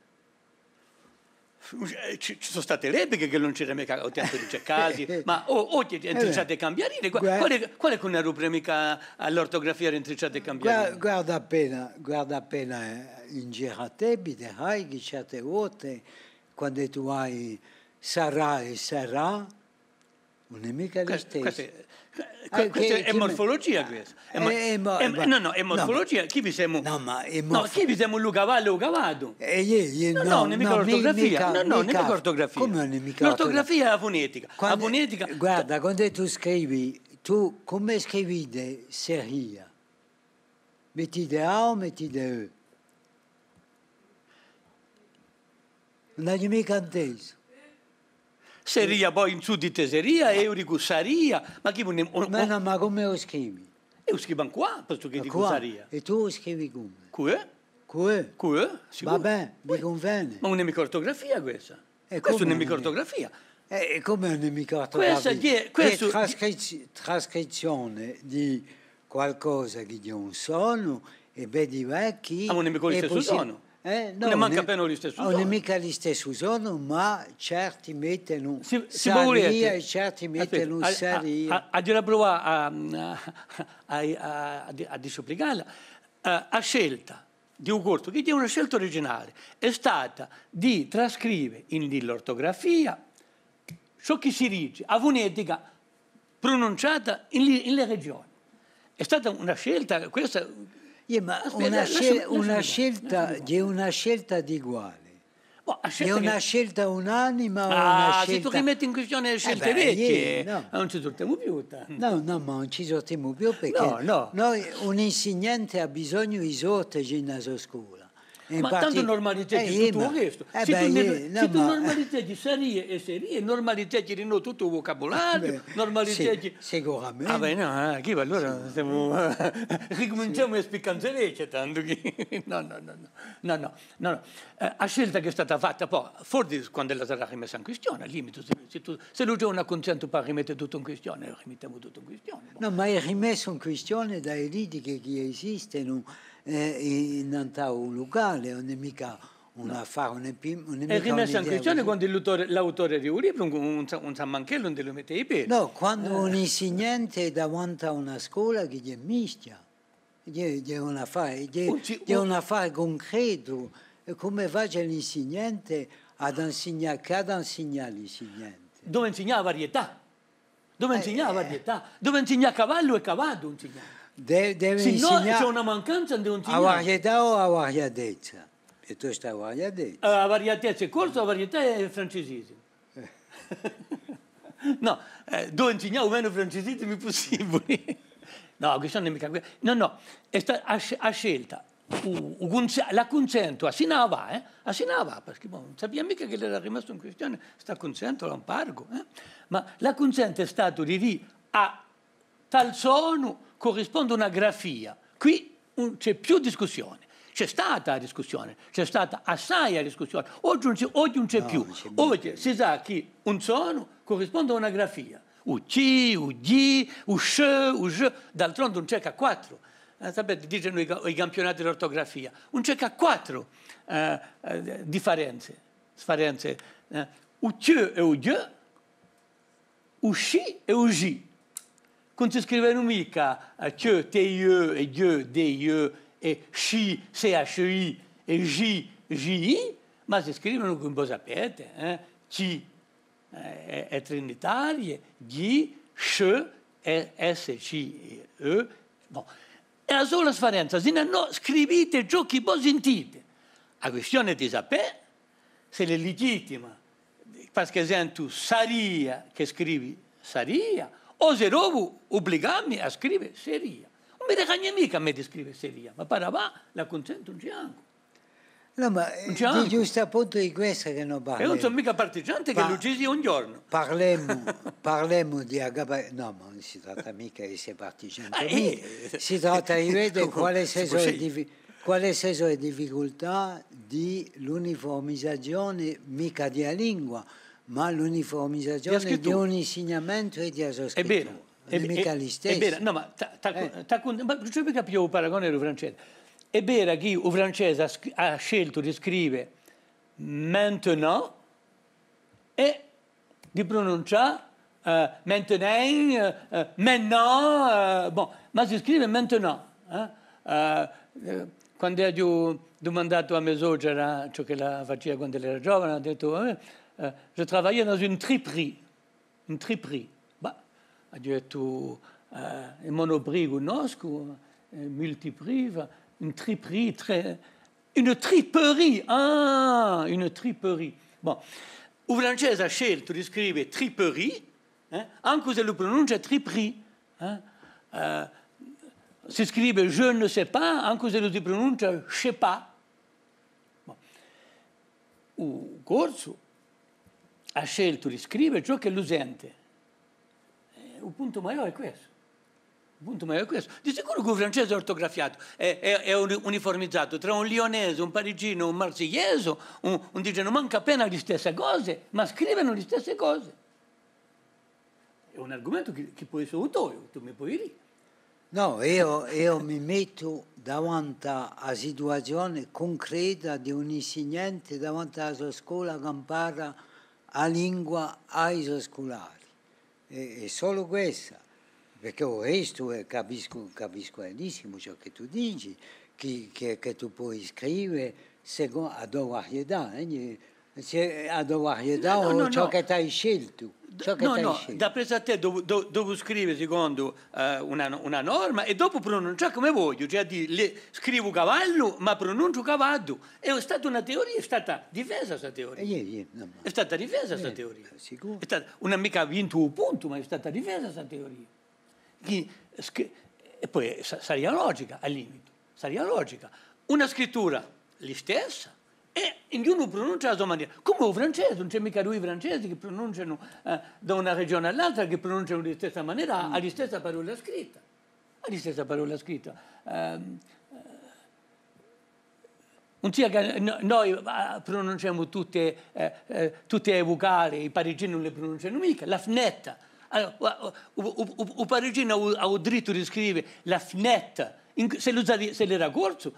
Eh, ci, ci sò state l'epiche chì ùn c'era micca u tempu di circalli, ma o-, oghje hè intricciata à cambià. Quale, quale hè chì ùn era prima micca à l'ortografia, era intricciata à cambià? Guarda appena, guarda appena, eh, in giru à tè, viderai chì certe volte, quandu tù hai sarà è sarà, ùn hè micca listessu. Questa, questa hè, questa hè morfulugia, questa. Hè mo-, eh, eh, mo-, eh, nò, nò, hè morfulugia. Chì vi semu, nò, ma hè nò, chì vi semu lu cavallu è u cavaddu? Eh, iè, iè, nò, nò, ùn hè micca l'ortografia. Nò, nò, ùn hè micca l'ortografia. Cumu ùn hè micca l'ortografia? L'ortografia hè a funetica. A funetica. Guarda, quandu tù scrivi, tù, cumu scrivite seria? Mettite A o mettite E? Ùn aghju micca intesu. Seria, poi in sù dite seria, è eiu dicu saria, ma chì vole, ma nò, ma cumu u scrivi? Eiu u scrivu ancu quì, postu chì dicu saria. È tù u scrivi cumu? Cù E? Cù E? Cù E, sicuru. Va bè, mi cunvene. Ma ùn hè micca ortografia questa. Questa ùn hè micca ortografia. È cumu ùn hè micca ortografia? Questa hè, questa hè trascri-, trascrizzione di qualcosa chì hè un sonu, è vedi, eh, chì... Ah, ùn hè micca u listessu sonu. Eh, nò, ùn hè mancu appena u listessu sonu. Ùn hè micca u listessu sonu, ma certi mettenu saria è certi mettenu saria. Aghju da pruvà à, à, à, à, à disciuplicalla. Eh, a scelta di u corsu, chì hè una scelta uriginale, hè stata di trascrive in l'ortografia ciò chì si dice, a funetica prununciata in li, in le regioni. Hè stata una scelta, questa... Iè, ma una scel-, una scelta, hè una scelta di quale? Hè una scelta unanima o una scelta... Ah, s'è tù rimetti in quistione e scelte vechje, ùn ci surtimu più tandu. Nò, nò, ma ùn ci surtimu più perchè noi, un insignente hà bisognu di sorte in a so scola. Ma tandu nurmalizzeghji tuttu u restu. S'è tù nurmalizzeghji saria è seria, nurmalizzeghji dinò tuttu u vucabulariu, nurmalizzeghji... Sicuramente. Ah, bè, nò, eh, chì allora stemu, ricuminciemu e spiccanze vechje, tandu chì, nò, nò, nò. Nò, nò. Eh, a scelta chì hè stata fatta, po, forse quand'ella sarà rimessa in quistione, al limite, s'è, s'è tù, s'ellu ci hè un accunsentu per rimette tuttu in quistione, rimettemu tuttu in quistione, po. Nò, ma hè rimessu in quistione da e litiche chì esistenu, eh, in, in un lucale, ùn hè micca un affare, ùn hè pi-, ùn hè micca un'idea cusì. Hè rimessa in quistione quandu l'autore, l'autore di u libru, un, un sa-, un sa manchellu, ùn lu mette di piè. Nò, quandu un insignente hè davanti à una scola chì hè mischia. Hè, hè un affare, hè, hè un affare cuncretu. È cumu face l'insignente à insignà, chì hà da insignà l'insignente? Deve insignà a varietà. Deve insignà a varietà. Deve insignà cavallu è cavaddu, insignà. Deve, deve insignà. Sinnò ci hè una mancanza, ùn deve insignà. A varietà o a variatezza? Piuttostu a variatezza. Eh, a variatezza hè corsu, a varietà hè francesisimu. Nò, eh, deve insignà u menu francesisimu pussibuli. Nò, questa ùn hè micca que-, nò, nò, hè sta-, a sce-, a scelta, u, u cunse-, l'accunsentu, a si ne và, eh? A si ne và, perchè, bon, ùn sapia micca ch'ellu era rimessu in quistione, st'accunsentu, l'ambargu, eh? Ma l'accunsentu hè statu di dì à tal sonu currisponde una grafia. Quì ùn ci hè più discussione. Ci hè stata a discussione, ci hè stata assai a discussione. Oghje ùn ci, oghje ùn ci hè più. Oghje si sà chì un sonu currisponde à una grafia. U ci, u ghi, u sce, u sge, d'altronde ùn ci hè chè quattru. Eh, sapete, dicenu i ca-, i campionati d'ortografia. Ùn ci hè chè quattru, eh, eh, differenze, sfarenze, eh. U chjè è u ghjè, u sci è u sgi. Ùn si scrivenu micca, eh, chjè, T I E, è ghjè, D I E, è sci, C H I, è sgi, G I, ma si scrivenu, cum'è vo sapete, eh, chji, eh, è, è trinitarie, ghji, sce, è S C E. Bon. Hè a sola sfarenza, sinnò scrivite ciò chì vo sentite. A quistione hè di sapè s'ella hè legittima, parchì sentu saria chì scrivi saria, o s'è dopu ubligami à scrive seria. Ùn mi ricagna micca à mè di scrive seria, ma par avà l'accunsentu ùn ci hè ancu. Nò, ma, eh, ùn ci hè ancu. Hè ghjustu appuntu di quessa chì no parlemu. È ùn sò micca partigianu chì lu ci sia un ghjornu. Parlemu, parlemu di a capa-, nò, ma ùn si tratta micca d'esse partigianu. Ah, eh. Si tratta di vede quale sò e diffi-, quale sò e difficultà di l'uniformizazione, micca di a lingua, ma l'uniformizazione di un insignamentu è di a so scrittura. Hè vera, hè ve-, hè vera. Nò, ma t'accun-, ma ùn ci hè micca più u paragone di u francese. Hè vera chì u francese hà sc-, hà sceltu di scrive maintenant è di prununcià, eh, maintenant, eh, eh, maintenant, eh, bon, ma si scrive maintenant, eh. Eh, eh, quand'aghju dumandatu à me socera ciò ch'ella facia quand'ella era giovana, hà dettu, eh, eh, je travaillais dans une triperie. Une triperie. Bah, aghju dettu, eh, in Monoprix cunnoscu, eh, Multiprix, une triperie, très, une triperie, ah, une triperie. Bon, u francese hà sceltu di scrive triperie, eh, ancu s'ellu prununcia triperie, eh. Eh, si scrive je ne sais pas, ancu s'ellu si prununcia je sais pas. Bon. U corsu hà sceltu di scrive ciò ch'ellu sente. Eh, u puntu maiò hè quessu. U puntu maiò hè quessu. Di sicuru chì u francese hè ortografiatu, hè, hè, hè uni-, uniformizatu trà un lionese, un pariginu, un marsigliese, ùn, ùn dicenu mancu appena li stesse cose, ma scrivenu li stesse cose. Hè un argumentu chì, chì pò esse u toiu, tù mi poi dì. Nò, eiu, eiu mi mettu davanti à a situazione cuncreta di un insignante davanti à a so scola chì ampara a lingua à i so sculari. Hè, hè solu quessa, perchè u restu, eh, capiscu, capiscu benissimu ciò chì tù dici, chì, chì, chì tù poi scrive secondu a to varietà, eh, Sì, a to varietà o ciò chì t'hai sceltu, ciò chì t'hai sceltu. Nò, nò, d'appressu à tè, devu, devu, devu scrive secondu, eh, una, una norma è dopu prununcià cum'è vogliu, cioè à dì, scrivu cavallu, ma prununciu cavaddu. Hè stata una teoria, hè stata difesa sta teoria. Eh, iè, iè, nò, ma... Hè stata difesa sta teoria. Eh, sicuru. Hè stata, ùn hà micca vintu u puntu, ma hè stata difesa sta teoria. Chì sc-, è po sa-, saria logica, à u limitu, saria logica. Una scrittura listessa, è ognunu prununcia à a so manera. Cum'è u francese, ùn ci hè micca dui francesi chì prununcianu, eh, da una regione à l'altra, chì prununcianu di listessa manera, à, à listessa parolla scritta. À listessa parolla scritta. Ehm, eh, Ùn sia chì no-, noi, ah, prununciemu tutte, eh, eh, tutte e vucale, i parigini ùn le prununcianu micca, la fenêtre. Allora, u, u, u, u, u pariginu hà u, hà u drittu di scrive la fenêtre. In, s'ellu sa-, s'ellu era corsu,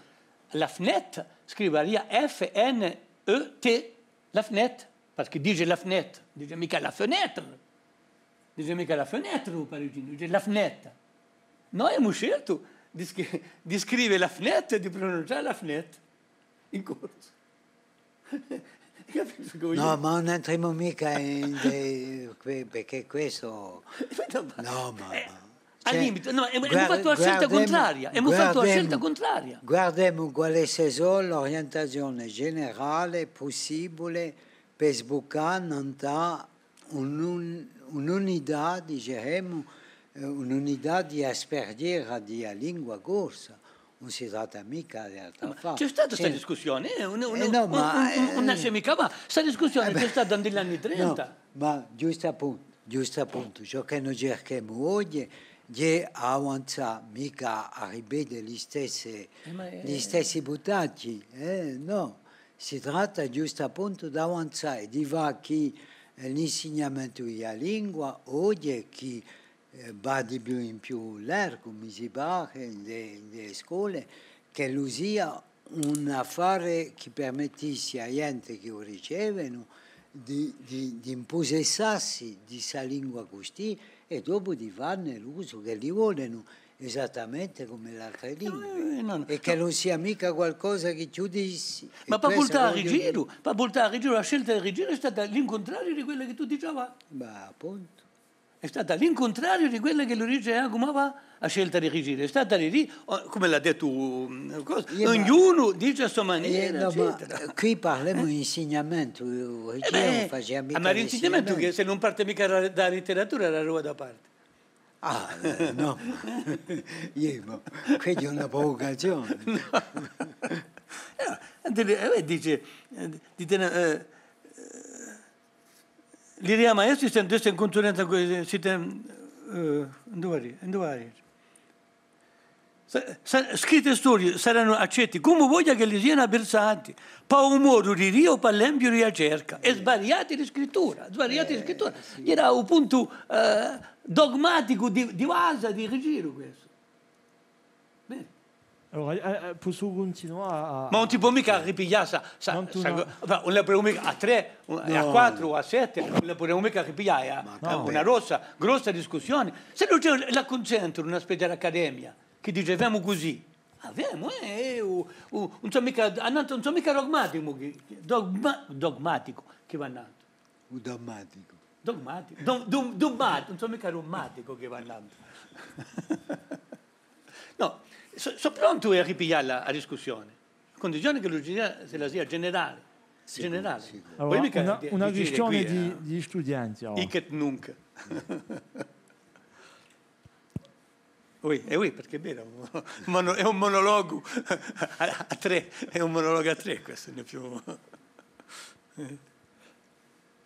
la fenêtre, scrivaria F N E T. La fenêtre, parchì dice la fenêtre, dice micca la fenêtre, dice micca la fenêtre u pariginu, dice la fenêtre. Noi emu sceltu di scri-, di scrive la fenêtre è di prununcià la fenêtre in corsu. Capisci chì vogliu dì? Nò, ma ùn entremu micca in de-, que-, perchè questu... Nò, ma, eh, ma Al limite, nò, emu, emu fattu a scelta cuntraria, emu fattu a scelta cuntraria. Guardemu quale sò l'orientazione generale pussibule per sbuccà nant'à un, un, un'unità, diceremu, eh, un'unità di a sparghjera di a lingua corsa. Ùn si tratta micca di altra affare. Ma ci hè stata sta discussione, eh, ùn, ùn, ùn, ùn nasce micca, ma sta discussione ci hè stata in l'anni trenta. Nò, ma ghjustu appuntu, ghjustu appuntu, ciò chì no circhemu oghje hè avanzà, micca à ripete li stesse, eh, ma, eh, li stessi buttacci, eh, nò. Si tratta ghjustu appuntu d'avanzà è di fà chì, eh, l'insignamentu di a lingua, oghje chì, eh, và di più in più largu, mi si pare, in e, in e scole, ch'ellu sia un affare chì permettissi à ghjente chì u ricevenu di, di, di impussessassi di sta lingua custì è dopu di fanne l'usu ch'elli volenu, esattamente cum'è l'altre lingue. Eh, nò, nò. È chì ùn sia micca qualcosa chì chjudissi. Ma pà vultà à Rigiru, pà vultà à Rigiru, a scelta di Rigiru hè stata l'incuntrariu di quellu chì tù dici avà. Ma appuntu. Hè stata l'incuntrariu di quellu chì lu dice, eh, cum'è và a scelta di Rigiru. Hè stata di dì, o, cum'è l'hà dettu, mm, cosa, ognunu dice à sua manera, eh, nò, ma eccetera. Quì parlemu d'insignamentu, eh, Rigiru ùn facia micca l'insignamentu. Ma l'insignamentu chì s'ellu ùn parte micca da, da a literatura, era da parte. Ah, eh, nò. Iè, ma questa hè una pruvucazione. Nò. Eh, eh, dice, eh, di tene-, eh, L'idea maestra, si sente in cunsulenza cù, si ten-, eh, induve hè, induve hè? Sa-, sa-, scritti è storii saranu accetti cumu voglia ch'elli sianu avvirsati, pà u modu di dì o pà l'empiu di a cerca, è svariati di scrittura, svariati di scrittura. Era u puntu, eh, dogmaticu di, di basa di Rigiru questu. Bè. Allora, eh, eh, possu cuntinuà à... Ma ùn ti pò micca ripiglià sa, sa, ùn la pò micca à trè, à quattru, à sette, ùn la pò micca ripiglià, eh, una grossa, grossa discussione. S'ellu ci hè l'accunsentu d'una spezia d'accademia, chì dice, femu cusì. Avemu, eh, u, u, ùn sò micca, annantu, ùn sò micca dogmaticu, chì, dogma-, dogmaticu, chì và annantu. U dammaticu. Dogmaticu. Dum-, dum-, dummat-, ùn sò micca dummaticu chì và annantu. Nò, sò, sò prontu à ripiglià a, a discussione. À cundizione ch'ellu sia, ch'ella sia generale. Sicuru, generale. Sicuru. Allora, una, una quistione di, di studienti, allora. Hic et nunc. Oui, eh oui, perchè hè vera, mono-, hè un monologu à, à trè, hè un monologu à trè, questu, ùn hè più.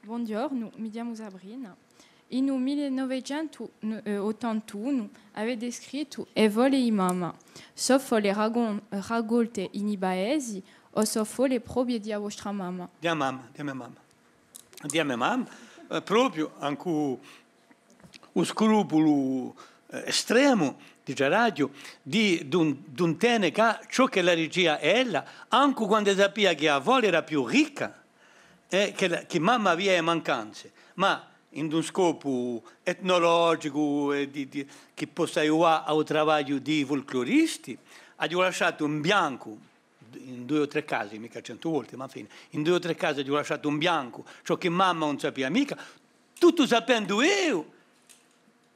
Bonghjornu, mi chjamu Sabrina. In u mille novecentu ottantunu avete scrittu E fole di mamma. Sò fole ragon-, racolte in i paesi o sò fole proprie di a vostra mamma? Di a mamma, di a me mamma. Di a me mamma, eh, propiu ancu u scrupulu, eh, estremu, diceraghju, di, d'ùn, d'ùn tene cà ciò ch'ella dicia ella, ancu quand'e sapia chì a fola era più ricca, è chì la, chì mamma avia e mancanze, ma in d'un scopu etnologicu è di, di, chì possa aiutà à u travagliu di i fulcluristi, aghju lasciatu in biancu, in dui o trè casi, micca centu volte, ma infine, in dui o trè casi aghju lasciatu in biancu ciò chì mamma ùn sapia micca, tuttu sapendu eiu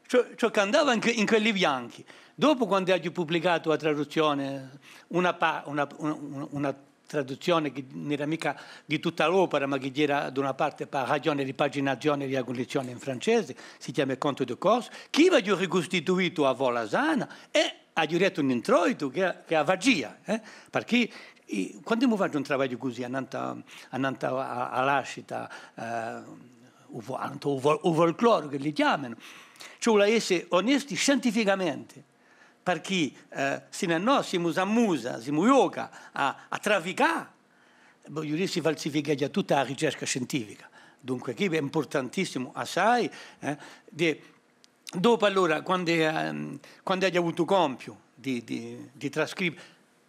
ciò, ciò chì andava in que-, in quelli bianchi. Dopu, quandu aghju publicatu a traduzzione, una pa-, una, una, una, una traduzzione chì ùn era micca di tutta l'opera, ma chì era d'una parte per ragione di paginazione di a cundizione in francese, si chjama Contes de Corse, chì aghju ricustituitu a fola sana è aghju dettu un introitu chì, chì a facia, eh? Perchè, eh, quandu emu fattu un travagliu cusì, annantu, annantu à, à, à l'ascita, eh, u fo-, annantu à u fol-, u folclore chì li chjamanu, ci vole à esse onesti scientificamente, perchè, eh, sinnò simu s'amusa, simu ghjoca à, à trafficà, vogliu dì, si falsificheghja tutta a ricerca scientifica. Dunque, chì hè impurtantissimu assai, eh, di Dopu allora, quandu, ehm, quandu aghju avutu compiu di, di, di trascrive,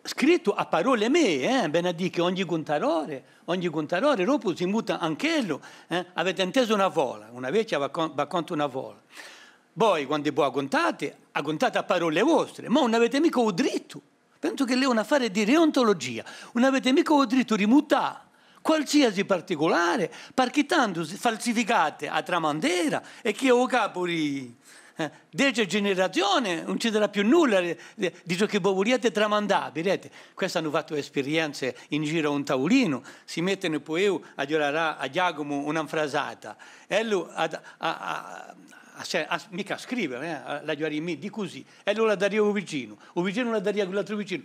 scrittu à parolle mie, eh, vene à dì chì ogni cuntadore, ogni cuntadore, dopu si muta anch'ellu, eh, avete intesu una fola, una vechja v'hà con-, v'hà contu una fola. Voi, quandu vo a cuntate, a cuntate à parolle vostre, ma ùn avete micca u drittu Pensu chì hè un affare di deontologia. Ùn avete micca u drittu di mutà qualsiasi particulare, parchì tandu falsificate a tramandera è chì hè u capu di, eh, dece generazione ùn ci sarà più nulla di, di, di ciò chì vo vuliate tramandà. Videte, queste anu fattu esperienze in giru à un tavulinu, si mettenu po eiu à ghjurà à Ghjacumu una frasata. È ellu hà, hà, hà, hà, micca à scrive, eh, l'aghju à dì mì, dì cusì. È ellu la daria à u vicinu, u vicinu la daria à quill'altru vicinu.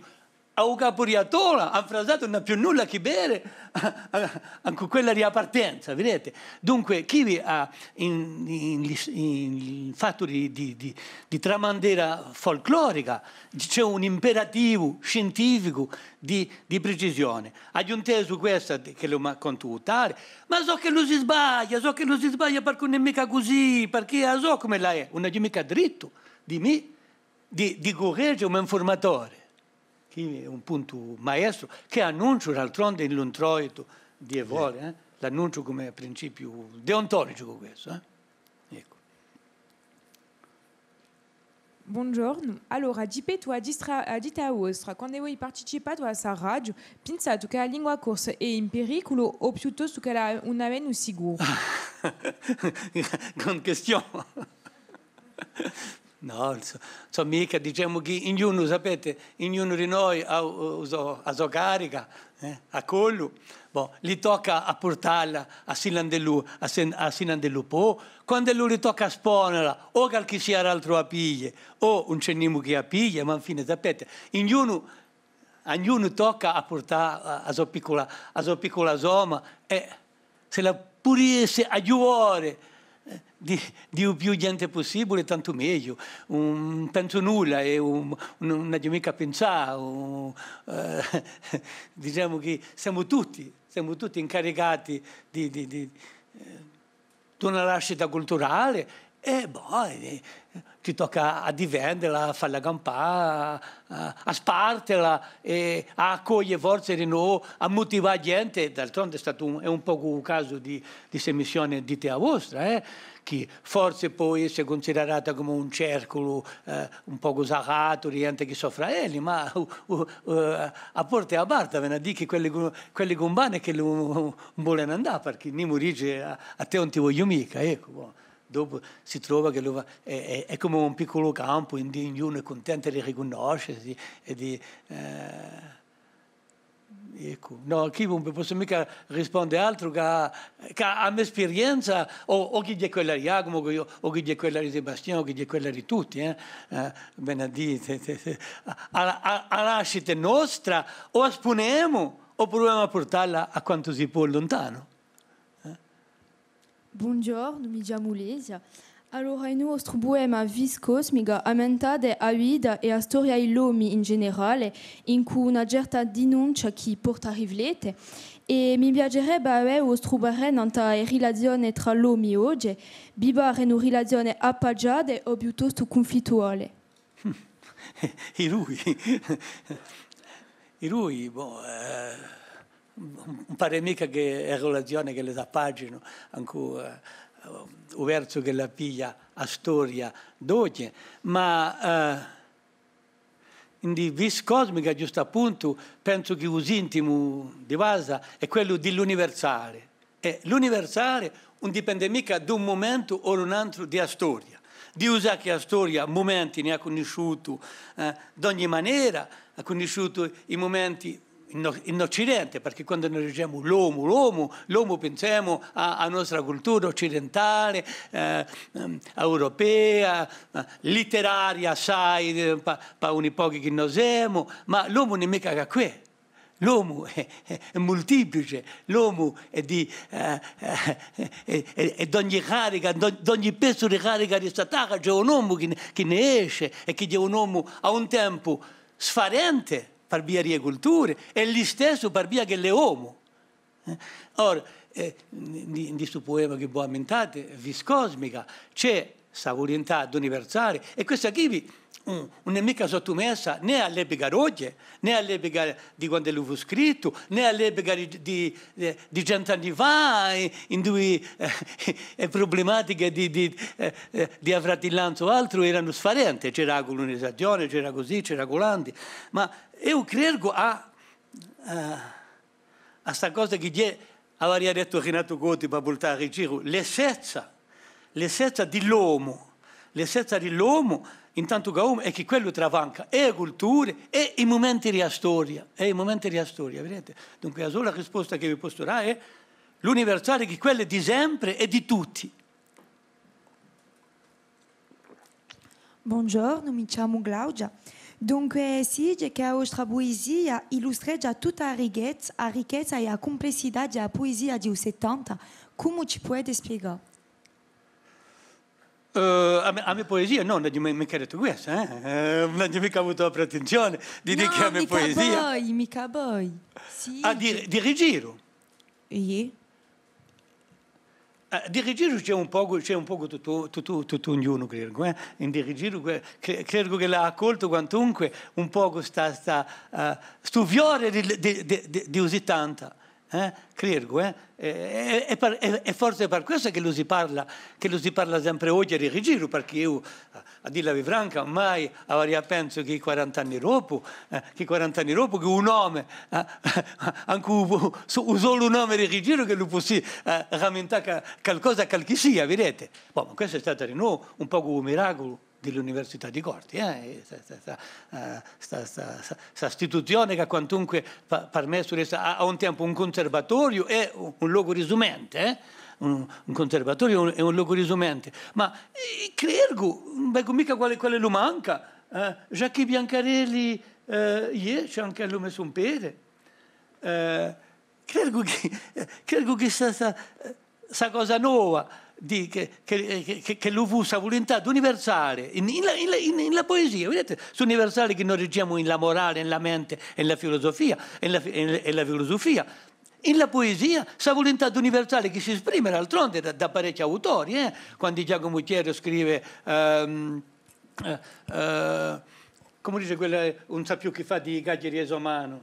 à u capu di a tola, a frasata ùn hà più nulla à chì vede à, à, à cù quella di a partenza, videte? Dunque, chì vi hà in, in, in, in fattu di, di, di, di tramandera folclorica, ci hè un imperativu scientificu di, di precisione. Aghju intesu questa, ch'ellu m'hà contu u tale, ma sò ch'ellu si sbaglia, sò ch'ellu si sbaglia, parchì ùn hè micca cusì, parchì a sò cum'ella hè, ùn aghju micca drittu di mì, di, di curregge u mo infurmatore. Chì hè un puntu maestru, chì annunciu d'altronde in l'introitu di e fore, eh? L'annunciu cum'è principiu deontologicu questu, eh? Eccu. Bonghjornu. Allora, Gipettu, à distra-, à dita vostra, quandu voi participatu à sta radio, pinsatu chì a lingua corsa hè in periculu o piuttostu ch'ella hè un avvenu sicuru? Grande question. Nò, ùn sò, ùn sò micca, dicemu chì ognunu, sapete, ognunu di noi hà u, u so, a so carica, eh, à collu. Bon, li tocca à purtalla à sinu ind'ellu, à sin-, à sinu ind'ellu pò. Quand'ellu li tocca à sponela, o qualchissia d'altru a piglia, o ùn ci hè nimu chì a piglia, ma infine, sapete, ognunu, à ognunu tocca à purtà a, a so piccula, a so piccula somma, è s'ella pudiu esse à ghjuvà, eh, di, di u più ghjente pussibule, tantu megliu. Ùn pensu nulla è ùn, ùn, ùn aghju micca à pinsà, ùn, eh, dicemu chì semu tutti, semu tutti incaricati di, di, di, eh, d'una nascita culturale, è, bò, eh, ci tocca à difendela, à falla campà, à, à spartela, è à accoglie forze di novu, à mutivà a ghjente. D'altronde hè statu un, hè un pocu u casu di, di st'emissione Dite a vostra, eh, chì forse pò esse cunsiderata cum'è un cerculu, eh, un pocu sarratu, di ghjente chì sò fratelli, ma, uh, uh, eh, a porta hè aperta, vene à dì chì quelli cù, quelli cù un vanu è quelli ùn, ùn volenu andà, parchì nimu dice à, à tè ùn ti vogliu micca, eccu, bò. Dopu si trova chì lu fa, hè, hè, hè cum'è un picculu campu, induve ognunu hè cuntentu di ricunnoscesi è di, eh, eccu. Nò, chì ùn vi possu micca risponde altru chè, chè a me sperienza, o, o chì hè quella di Ghjacumu, o chì, o chì hè quella di Sébastien, o chì hè quella di tutti, eh. Eh, vene à dì, a, a, a nascita hè nostra, o a spunemu, o pruvemu à purtalla à quantu si pò luntanu. Eh? Bonghjornu, mi chjamu Lesia. Allora, in u vostru puema Vis cosmica, ammentate a vita è a storia di l'omi in generale, incù una certa dinuncia chì porta à riflette, è mi piacerebbe avè u vostru parè nant'à e rilazione trà l'omi oghje, vi pare una rilazione appaciata o piuttostu cunflittuale? I dui. I dui, bò, eh, ùn pare micca chì e rilazione ch'elle s'appacinu, ancu, eh, u versu ch'ella piglia a storia d'oghje, ma, eh, in di Vis cosmica, ghjustappuntu, pensu chì u sintimu di basa hè quellu di l'universale. È l'universale ùn dipende micca d'un mumentu o d'un antru di a storia. Diu sà chì a storia mumenti ne hà cunnisciutu, eh, d'ogni manera, hà cunnisciutu i mumenti in o-, in Occidente, parchì quandu noi dicemu l'omu, l'omu, l'omu pinsemu à, à a nostra cultura occidentale, eh, ehm, europea, eh, litteraria assai, eh, pà, pà uni pochi chì no semu, ma l'omu ùn hè micca chè què. L'omu hè, hè, hè multiplice, l'omu hè di, eh, eh, hè, hè, hè d'ogni radica, d'o-, d'ogni pezzu di radica di sta tarra ci hè un omu chì ne, chì ne esce, è chì hè un omu à un tempu sfarente, par via di e culture, è listessu par via ch'ellu hè omu. Eh? Ora, eh, in, in stu puema chì vo ammintate, Vis cosmica, ci hè sta vulintà d'universale, è questa quì, mm, ùn hè micca sottumessa nè à l'epica d'oghje, nè à l'epica di quand'ellu fù scrittu, nè à l'epica di, di, eh, di cent'anni fà, eh, induve, eh, e prublematiche di, di, eh, eh, di a fratillanza o altru eranu sfarente, c'era a culunizazione, c'era cusì, c'era culandi. Ma eiu credu à, eh, à sta cosa chì hè, avaria dettu Rinatu Coti, pà vultà à Rigiru, l'essenza, l'essenza di l'omu, l'essenza di l'omu, intantu chè omu, hè chì quellu travanca è e culture, è i mumenti di a storia, è i mumenti di a storia, videte? Dunque, a sola risposta chì vi possu dà hè l'universale, chì quella hè di sempre è di tutti. Bonghjornu, mi chjamu Claudia. Dunque, si dice chì a vostra puesia illustreghja tutta a ricchezza, a ricchezza è a cumplessità di a puesia di u settanta, cumu ci pudete spiegà? Eh, a me, a me puesia, nò, ùn aghju mi-, micca dettu quessa, eh? Eh, ùn aghju micca avutu a pretensione di dì chì a me puesia... Nò, micca voi, micca voi. Sì. Ah, di, di Rigiru? Iè. Eh, di Rigiru ci hè un pocu, ci hè un pocu tuttu, tuttu, tuttu ognunu, credu, eh. In Di Rigiru, cre-, cre-, credu ch'ellu hà accoltu quantunque un pocu sta, sta, eh, stu fiore di, di, di, di, di u sittanta, eh, credu, eh. È, è, è par-, è, è forse hè par quessa ch'ellu si parla, ch'ellu si parla sempre oghje di Rigiru, perchè eiu, a dilla vi franca, mai avaria pensu chì quarant'anni dopu, eh, chì quarant'anni dopu, chì un nome, eh, ancu u, u solu nome di Rigiru ch'ellu possi, eh, ramintà ca-, calcosa à calchissia, videte? Bò, ma questu hè statu dinò un pocu u miraculu di l'Università di Corti, eh? Sta, sta, sta, eh, sta, sta, sta, sta istituzione chì hà quantunque pa-, parmessu d'esse à, à un tempu un cunservatoriu è un, un locu di sumente, eh? Un, un cunservatoriu è un, è un locu di sumente. Ma, eh, credu, ùn vecu micca quale, quale lu manca, eh? Jacquy Biancarelli, eh, iè, ci hè ancu ellu messu in pede. Eh, credu chì, credu chì sta, sta, sta cosa nova di, chì, chì, chì, chì lu fussi a vulintà d'universale in, in la, in la, in, in la puesia, videte? St'universale chì no diciamu in la morale, in la mente, in la filusufia, in la fi-, in, in la filusufia. In la puesia, sta vulintà d'universale chì s'esprime d'altronde da, da parechji autori, eh? Quandu Ghjacumu Thiers scrive, ehm, eh, eh, cumu dice quella, ùn sà più chì fà di i caghjeri di so manu.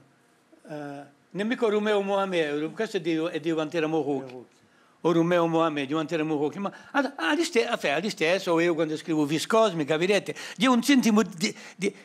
Eh, ùn hè micca Rumeu Mohamè, questu hè di, hè di Ghjuvantera Murrucchi. O Rumeu Mohamè, di Ghjuvantera Murrucchi. Ma à, à l'iste-, enfin, à listessu, o eiu quandu scrivu Viscosmica, videte, hè un sintimu di, di,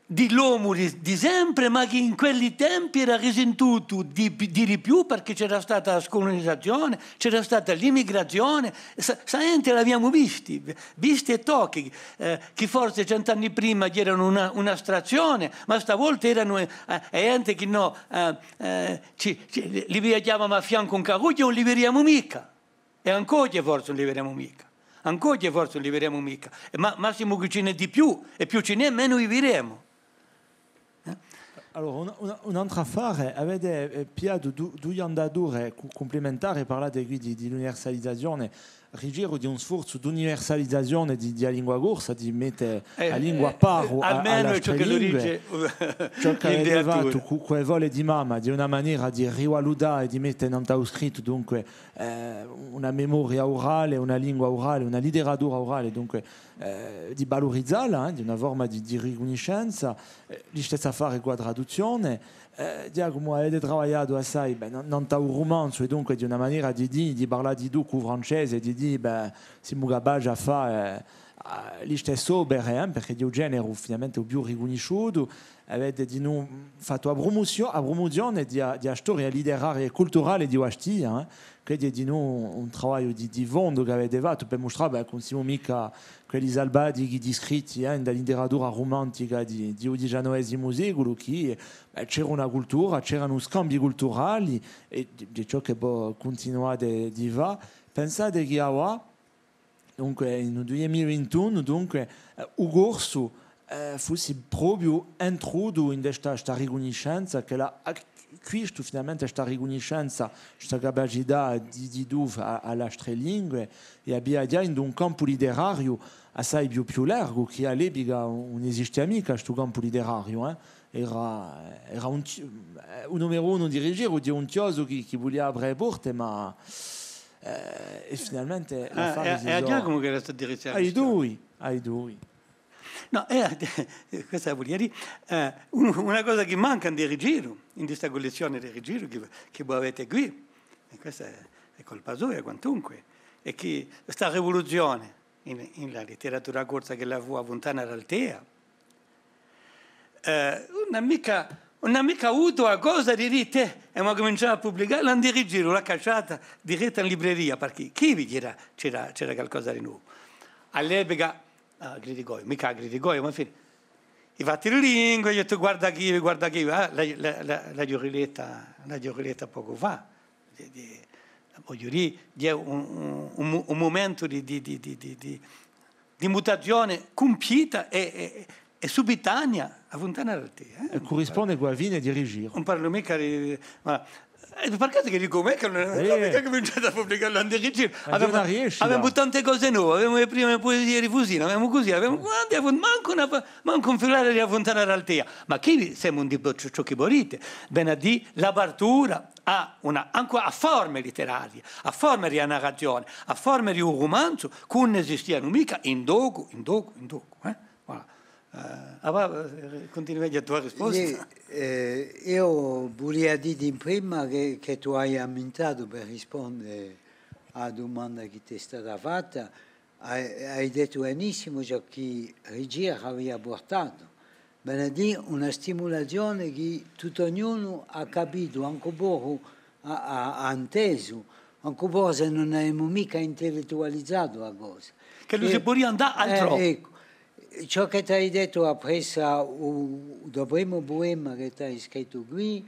di l'omu di, di sempre, ma chì in quelli tempi era risintutu di, di, di più, perchè c'era stata a sculunizazione, c'era stata l'immigrazione, sta, sta ghjente l'aviamu visti, visti è tocchi, eh, chì forse cent'anni prima eranu una, un'astrazzione, ma stavolta eranu, eh, eh, ghjente chì no, eh, eh, ci, ci, li vidiamu à fiancu in carrughju, ùn li vidiamu micca. È ancu oghje forse ùn li vidiamu micca. Ancu oghje forse ùn li vidiamu micca. È ma-, massimu chì ci n'hè di più, è più ci n'hè, menu li vidiamu. Eh? Allora, un, un, un altru affare, avete, eh, pigliatu du-, duie andature cu-, cumplementare, parlate quì di, di l'universalizazione, Rigiru, di un sforzu d'universalizazione di, di a lingua corsa, di mette a lingua à paru à, à l'altre lingue. Ciò ch'avete fattu cù, cù E fole di mamma, di una manera di rivalutà è di mette nant'à u scrittu, dunque, eh, una memoria urale, una lingua urale, una literatura urale, dunque, eh, di valurizalla, eh, di una forma di, di ricunniscenza, eh, listessu affare cù a traduzzione. Eh, Ghjacumu, avete travagliatu assai, bè, nan-, nant'à u rumanzu, è dunque di una manera di dì, di parlà di tù cù u francese, di dì, bè, simu capaci à fà, eh, eh, listesse opere, eh, perchè hè u generu finalmente u più ricunnisciutu, avete dinù fattu a prumuzio-, a prumuzione di a, di a storia literaria è culturale di Bastia, eh, chì hè dinù un travagliu di, di fondu ch'avete fattu per mustrà, bè, chì ùn simu micca quelli salvatichi discritti, eh, in a literatura rumantica di, di u diciannovesimu seculu, chì, eh, c'era una cultura, c'eranu scambii culturali, è di, di ciò chì vo cuntinuate di fà. Pensate chì avà, dunque, in u dui mila vintunu, dunque, eh, u corsu, eh, fussi propiu intrutu in sta, sta ricunniscenza chì l'hà acquistu finalmente sta ricunniscenza, sta capacità di, di dà à, à l'altre lingue, è abbia ghjà in un campu literariu assai più, più largu, chì à l'epica ùn esistia micca stu campu literariu, eh. Era, era un chi-, eh, u numeru unu di Rigiru, di un chjosu chì, chì vulia apre e porte, ma, eh, è finalmente l'affare si sò... Ah, hè à, hè à Ghjacumu ch'era stata diretta a quistione. À i dui, à i dui. Nò, eh, quessa vulia dì, eh, un-, una cosa chì manca in Rigiru, in sta cullezzione di Rigiru chì, chì voi avete quì, è quessa hè, hè colpa soia, quantunque, hè chì sta rivuluzione in, in a literatura corsa ch'ella fù a Funtana d'Altea, eh, ùn hà micca, ùn hà micca avutu a cosa di dì, tè, emu à cumincià à publicà, l'anu di Rigiru, l'hà cacciata diretta in libreria, perchè chì vi c'era, c'era, c'era calcosa di novu. À l'epica, ah, criticò, micca criticò, ma infine, i fatti di lingua, eiu guarda chì, guarda chì, ah, la, la, la, l'aghju riletta, l'aghju riletta pocu fà. Di, di, vogliu dì, hè un, un, un mu-, un mumentu di, di, di mutazione cumpiuta è, è, è subitanea, A Funtana d'Altea, eh? È currisponde cù a fine di Rigiru. Ùn parlu micca di, ma, eh, par casu chì dicu, ma hè chì ùn, eh, ùn hè micca chì cuminciate à publicà l'André Rigiru. Ma avemu, una riescita. Avemu tante cose nove, avemu e prime puesie di Fusina, avemu cusì, avemu quanti, avemu mancu una, mancu un filare di A Funtana d'Altea. Ma quì semu in di ciò, ciò chì vulete, vene à dì l'apertura à una, ancu à forme litterarie, à forme di a narrazione, à forme di un rumanzu, chì ùn esistianu micca in docu, in docu, in docu, eh? Voilà. Eh, ah, và, eh, cuntinueghja a to risposta. Iè, eh, eiu vulia dì in prima chì, chì tù ai ammintatu per risponde à a dumanda chì t'hè stata fatta, ai, ai dettu benissimu ciò chì Rigiru avia purtatu, vale à dì una stimulazione chì tuttu ognunu hà capitu, ancu pocu hà, hà, hà intesu, ancu pocu s'è ùn avemu micca intellettualizatu a cosa. Ch'ellu si pudia andà altrò. Eh, eccu. Ciò chì t'ai dettu appressu à u, u to primu puema chì t'ai scrittu quì,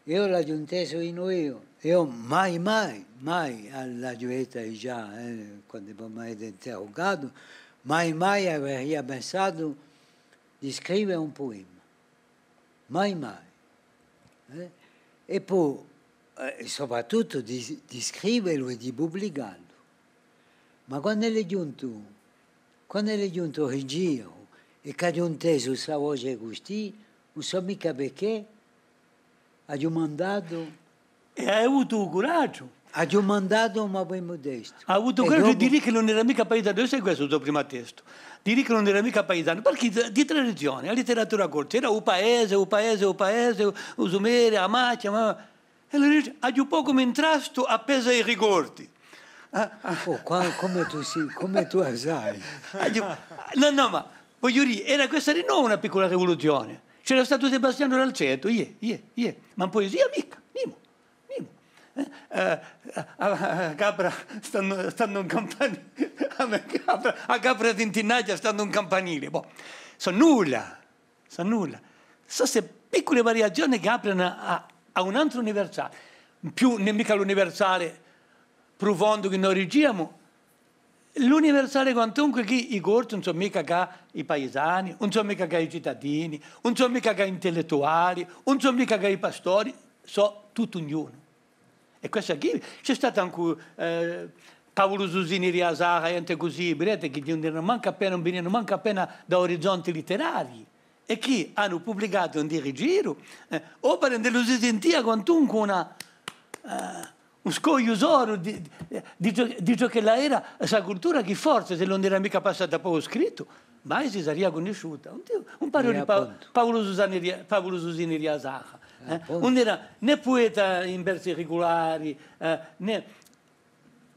eiu l'aghju intesu in u, eiu, eiu mai, mai, mai, ah, l'aghju detta digià, eh, quandu vo m'avete interrugatu, mai, mai averia pensatu di scrive un puema. Mai, mai. Eh? È po, eh, soprattuttu di, di scrivelu è di publicallu. Ma quand'ellu hè ghjuntu, quand'ellu hè ghjuntu Rigiru, è ch'aghju intesu sta voce custì, ùn sò micca perchè, aghju mandatu. È ai avutu u curaghju. Aghju mandatu u mo primu testu. Ai avutu u curaghju di dì ch'ellu ùn era micca paisanu, questu hè u so primu testu. Di dì ch'ellu ùn era micca paisanu, perchè di, di tradizione, a litteratura corsa, era u paese, u paese, u paese, u, u sumere, a machja, ma, è allora dice, aghju pocu m'intrastu à pesa i ricordi. Ah, ah. Oh, qua-, cumu tù sì, cumu tù a sai. Aghju, nò, nò, ma vogliu dì, era questa di novu una piccula rivoluzione. C'era statu Sebastianu Dalzeto, iè, iè, iè, ma in puesia micca, nimu. Nimu. Eh, eh, a, a, a capra standu, standu in campanile, a me capra, a capra tintinnaghja standu in campanile. Bò, sò nulla, sò nulla. Sò ste piccule variazione chì aprenu à, à un antru universale. In più, ùn hè micca l'universale prufondu chì noi diciamu, l'universale quantunque chì i Corsi ùn sò micca chè i paisani, ùn sò micca chè i citadini, ùn sò micca chè i intellettuali, ùn sò micca chè i pastori, sò tuttu ognunu. È quessa quì, ci hè statu ancu, eh, Pavulu Susini di a Sarra, ghjente cusì, videte, chì ùn eranu mancu appena, ùn vinianu mancu appena da orizonti litterarii. È chì anu publicatu in di Rigiru, eh, opere induve si sintia quantunque una, eh, un scogliu soru di, di, di ciò, di ciò ch'ella era sta cultura, chì forse, s'ella ùn era micca passata pà u scrittu, mai si saria cunnisciuta. Un, un paru di Pa-, Pavulu Susini di, Pavulu Susini di a Sarra, eh, ùn era nè pueta in versi regulari, eh, nè,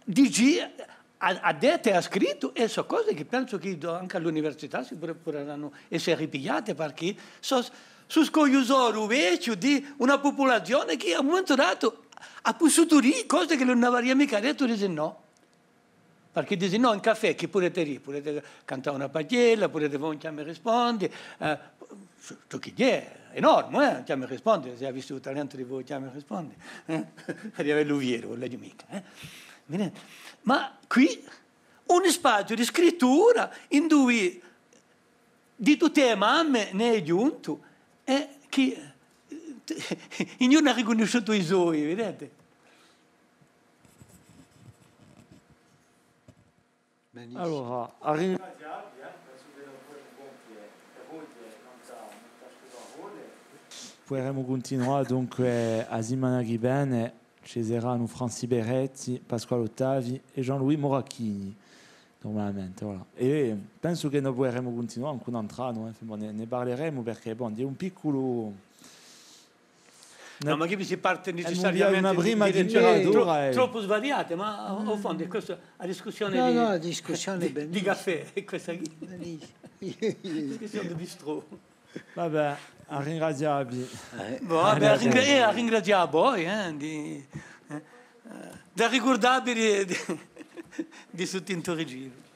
dici, hà, hà dettu è hà scrittu, è sò cose chì pensu chì do-, ancu à l'università si pure, puderanu esse ripigliate, perchè sò, sò scogliu soru vechju di una pupulazione chì à un mumentu datu hà pussutu dì cose chì ùn avaria micca dettu di sinnò. Perchè di sinnò in caffè chì pudete dì, pudete cantà una paghjella, pudete fà un chjama è rispondi, eh, ciò chì hè enorme, eh, un chjama è rispondi, s'è avissi u talentu di fà u chjama è rispondi, eh, di avellu veru, ùn l'aghju micca, eh. Videte? Ma quì un spaziu di scrittura induve di tutte e mamme ne hè ghjuntu è chì, eh, ognunu hà ricunnisciutu i soi, videte? Benissimu. Allora, à ringraziavvi, eh, pensu chì ùn pudemu compie, è voi, eh, ùn sò, ùn sò chì parolle. Puderemu cuntinuà, dunque, a simana chì vene ci seranu Francis Beretti, Pasquale Ottavi è Jean-Louis Moracchini, nurmalamente, voilà. È pensu chì no puderemu cuntinuà ancu un antru annu, eh, enfin, bon, ne, ne parleremu perchè, bon, hè un picculu Nò, ma chì si parte necessariamente di, di letteratura tro-, troppu svariate, ma à u fondu hè questa a discussione di, di, di caffè, hè questa quì. Discussione di bistrò. Vabbè, à ringraziavvi. Bon, vabbè, à ringra-, eh, à ringrazià à voi, eh, di, eh, da ricurdavvi di, di, di stu tintu Rigiru.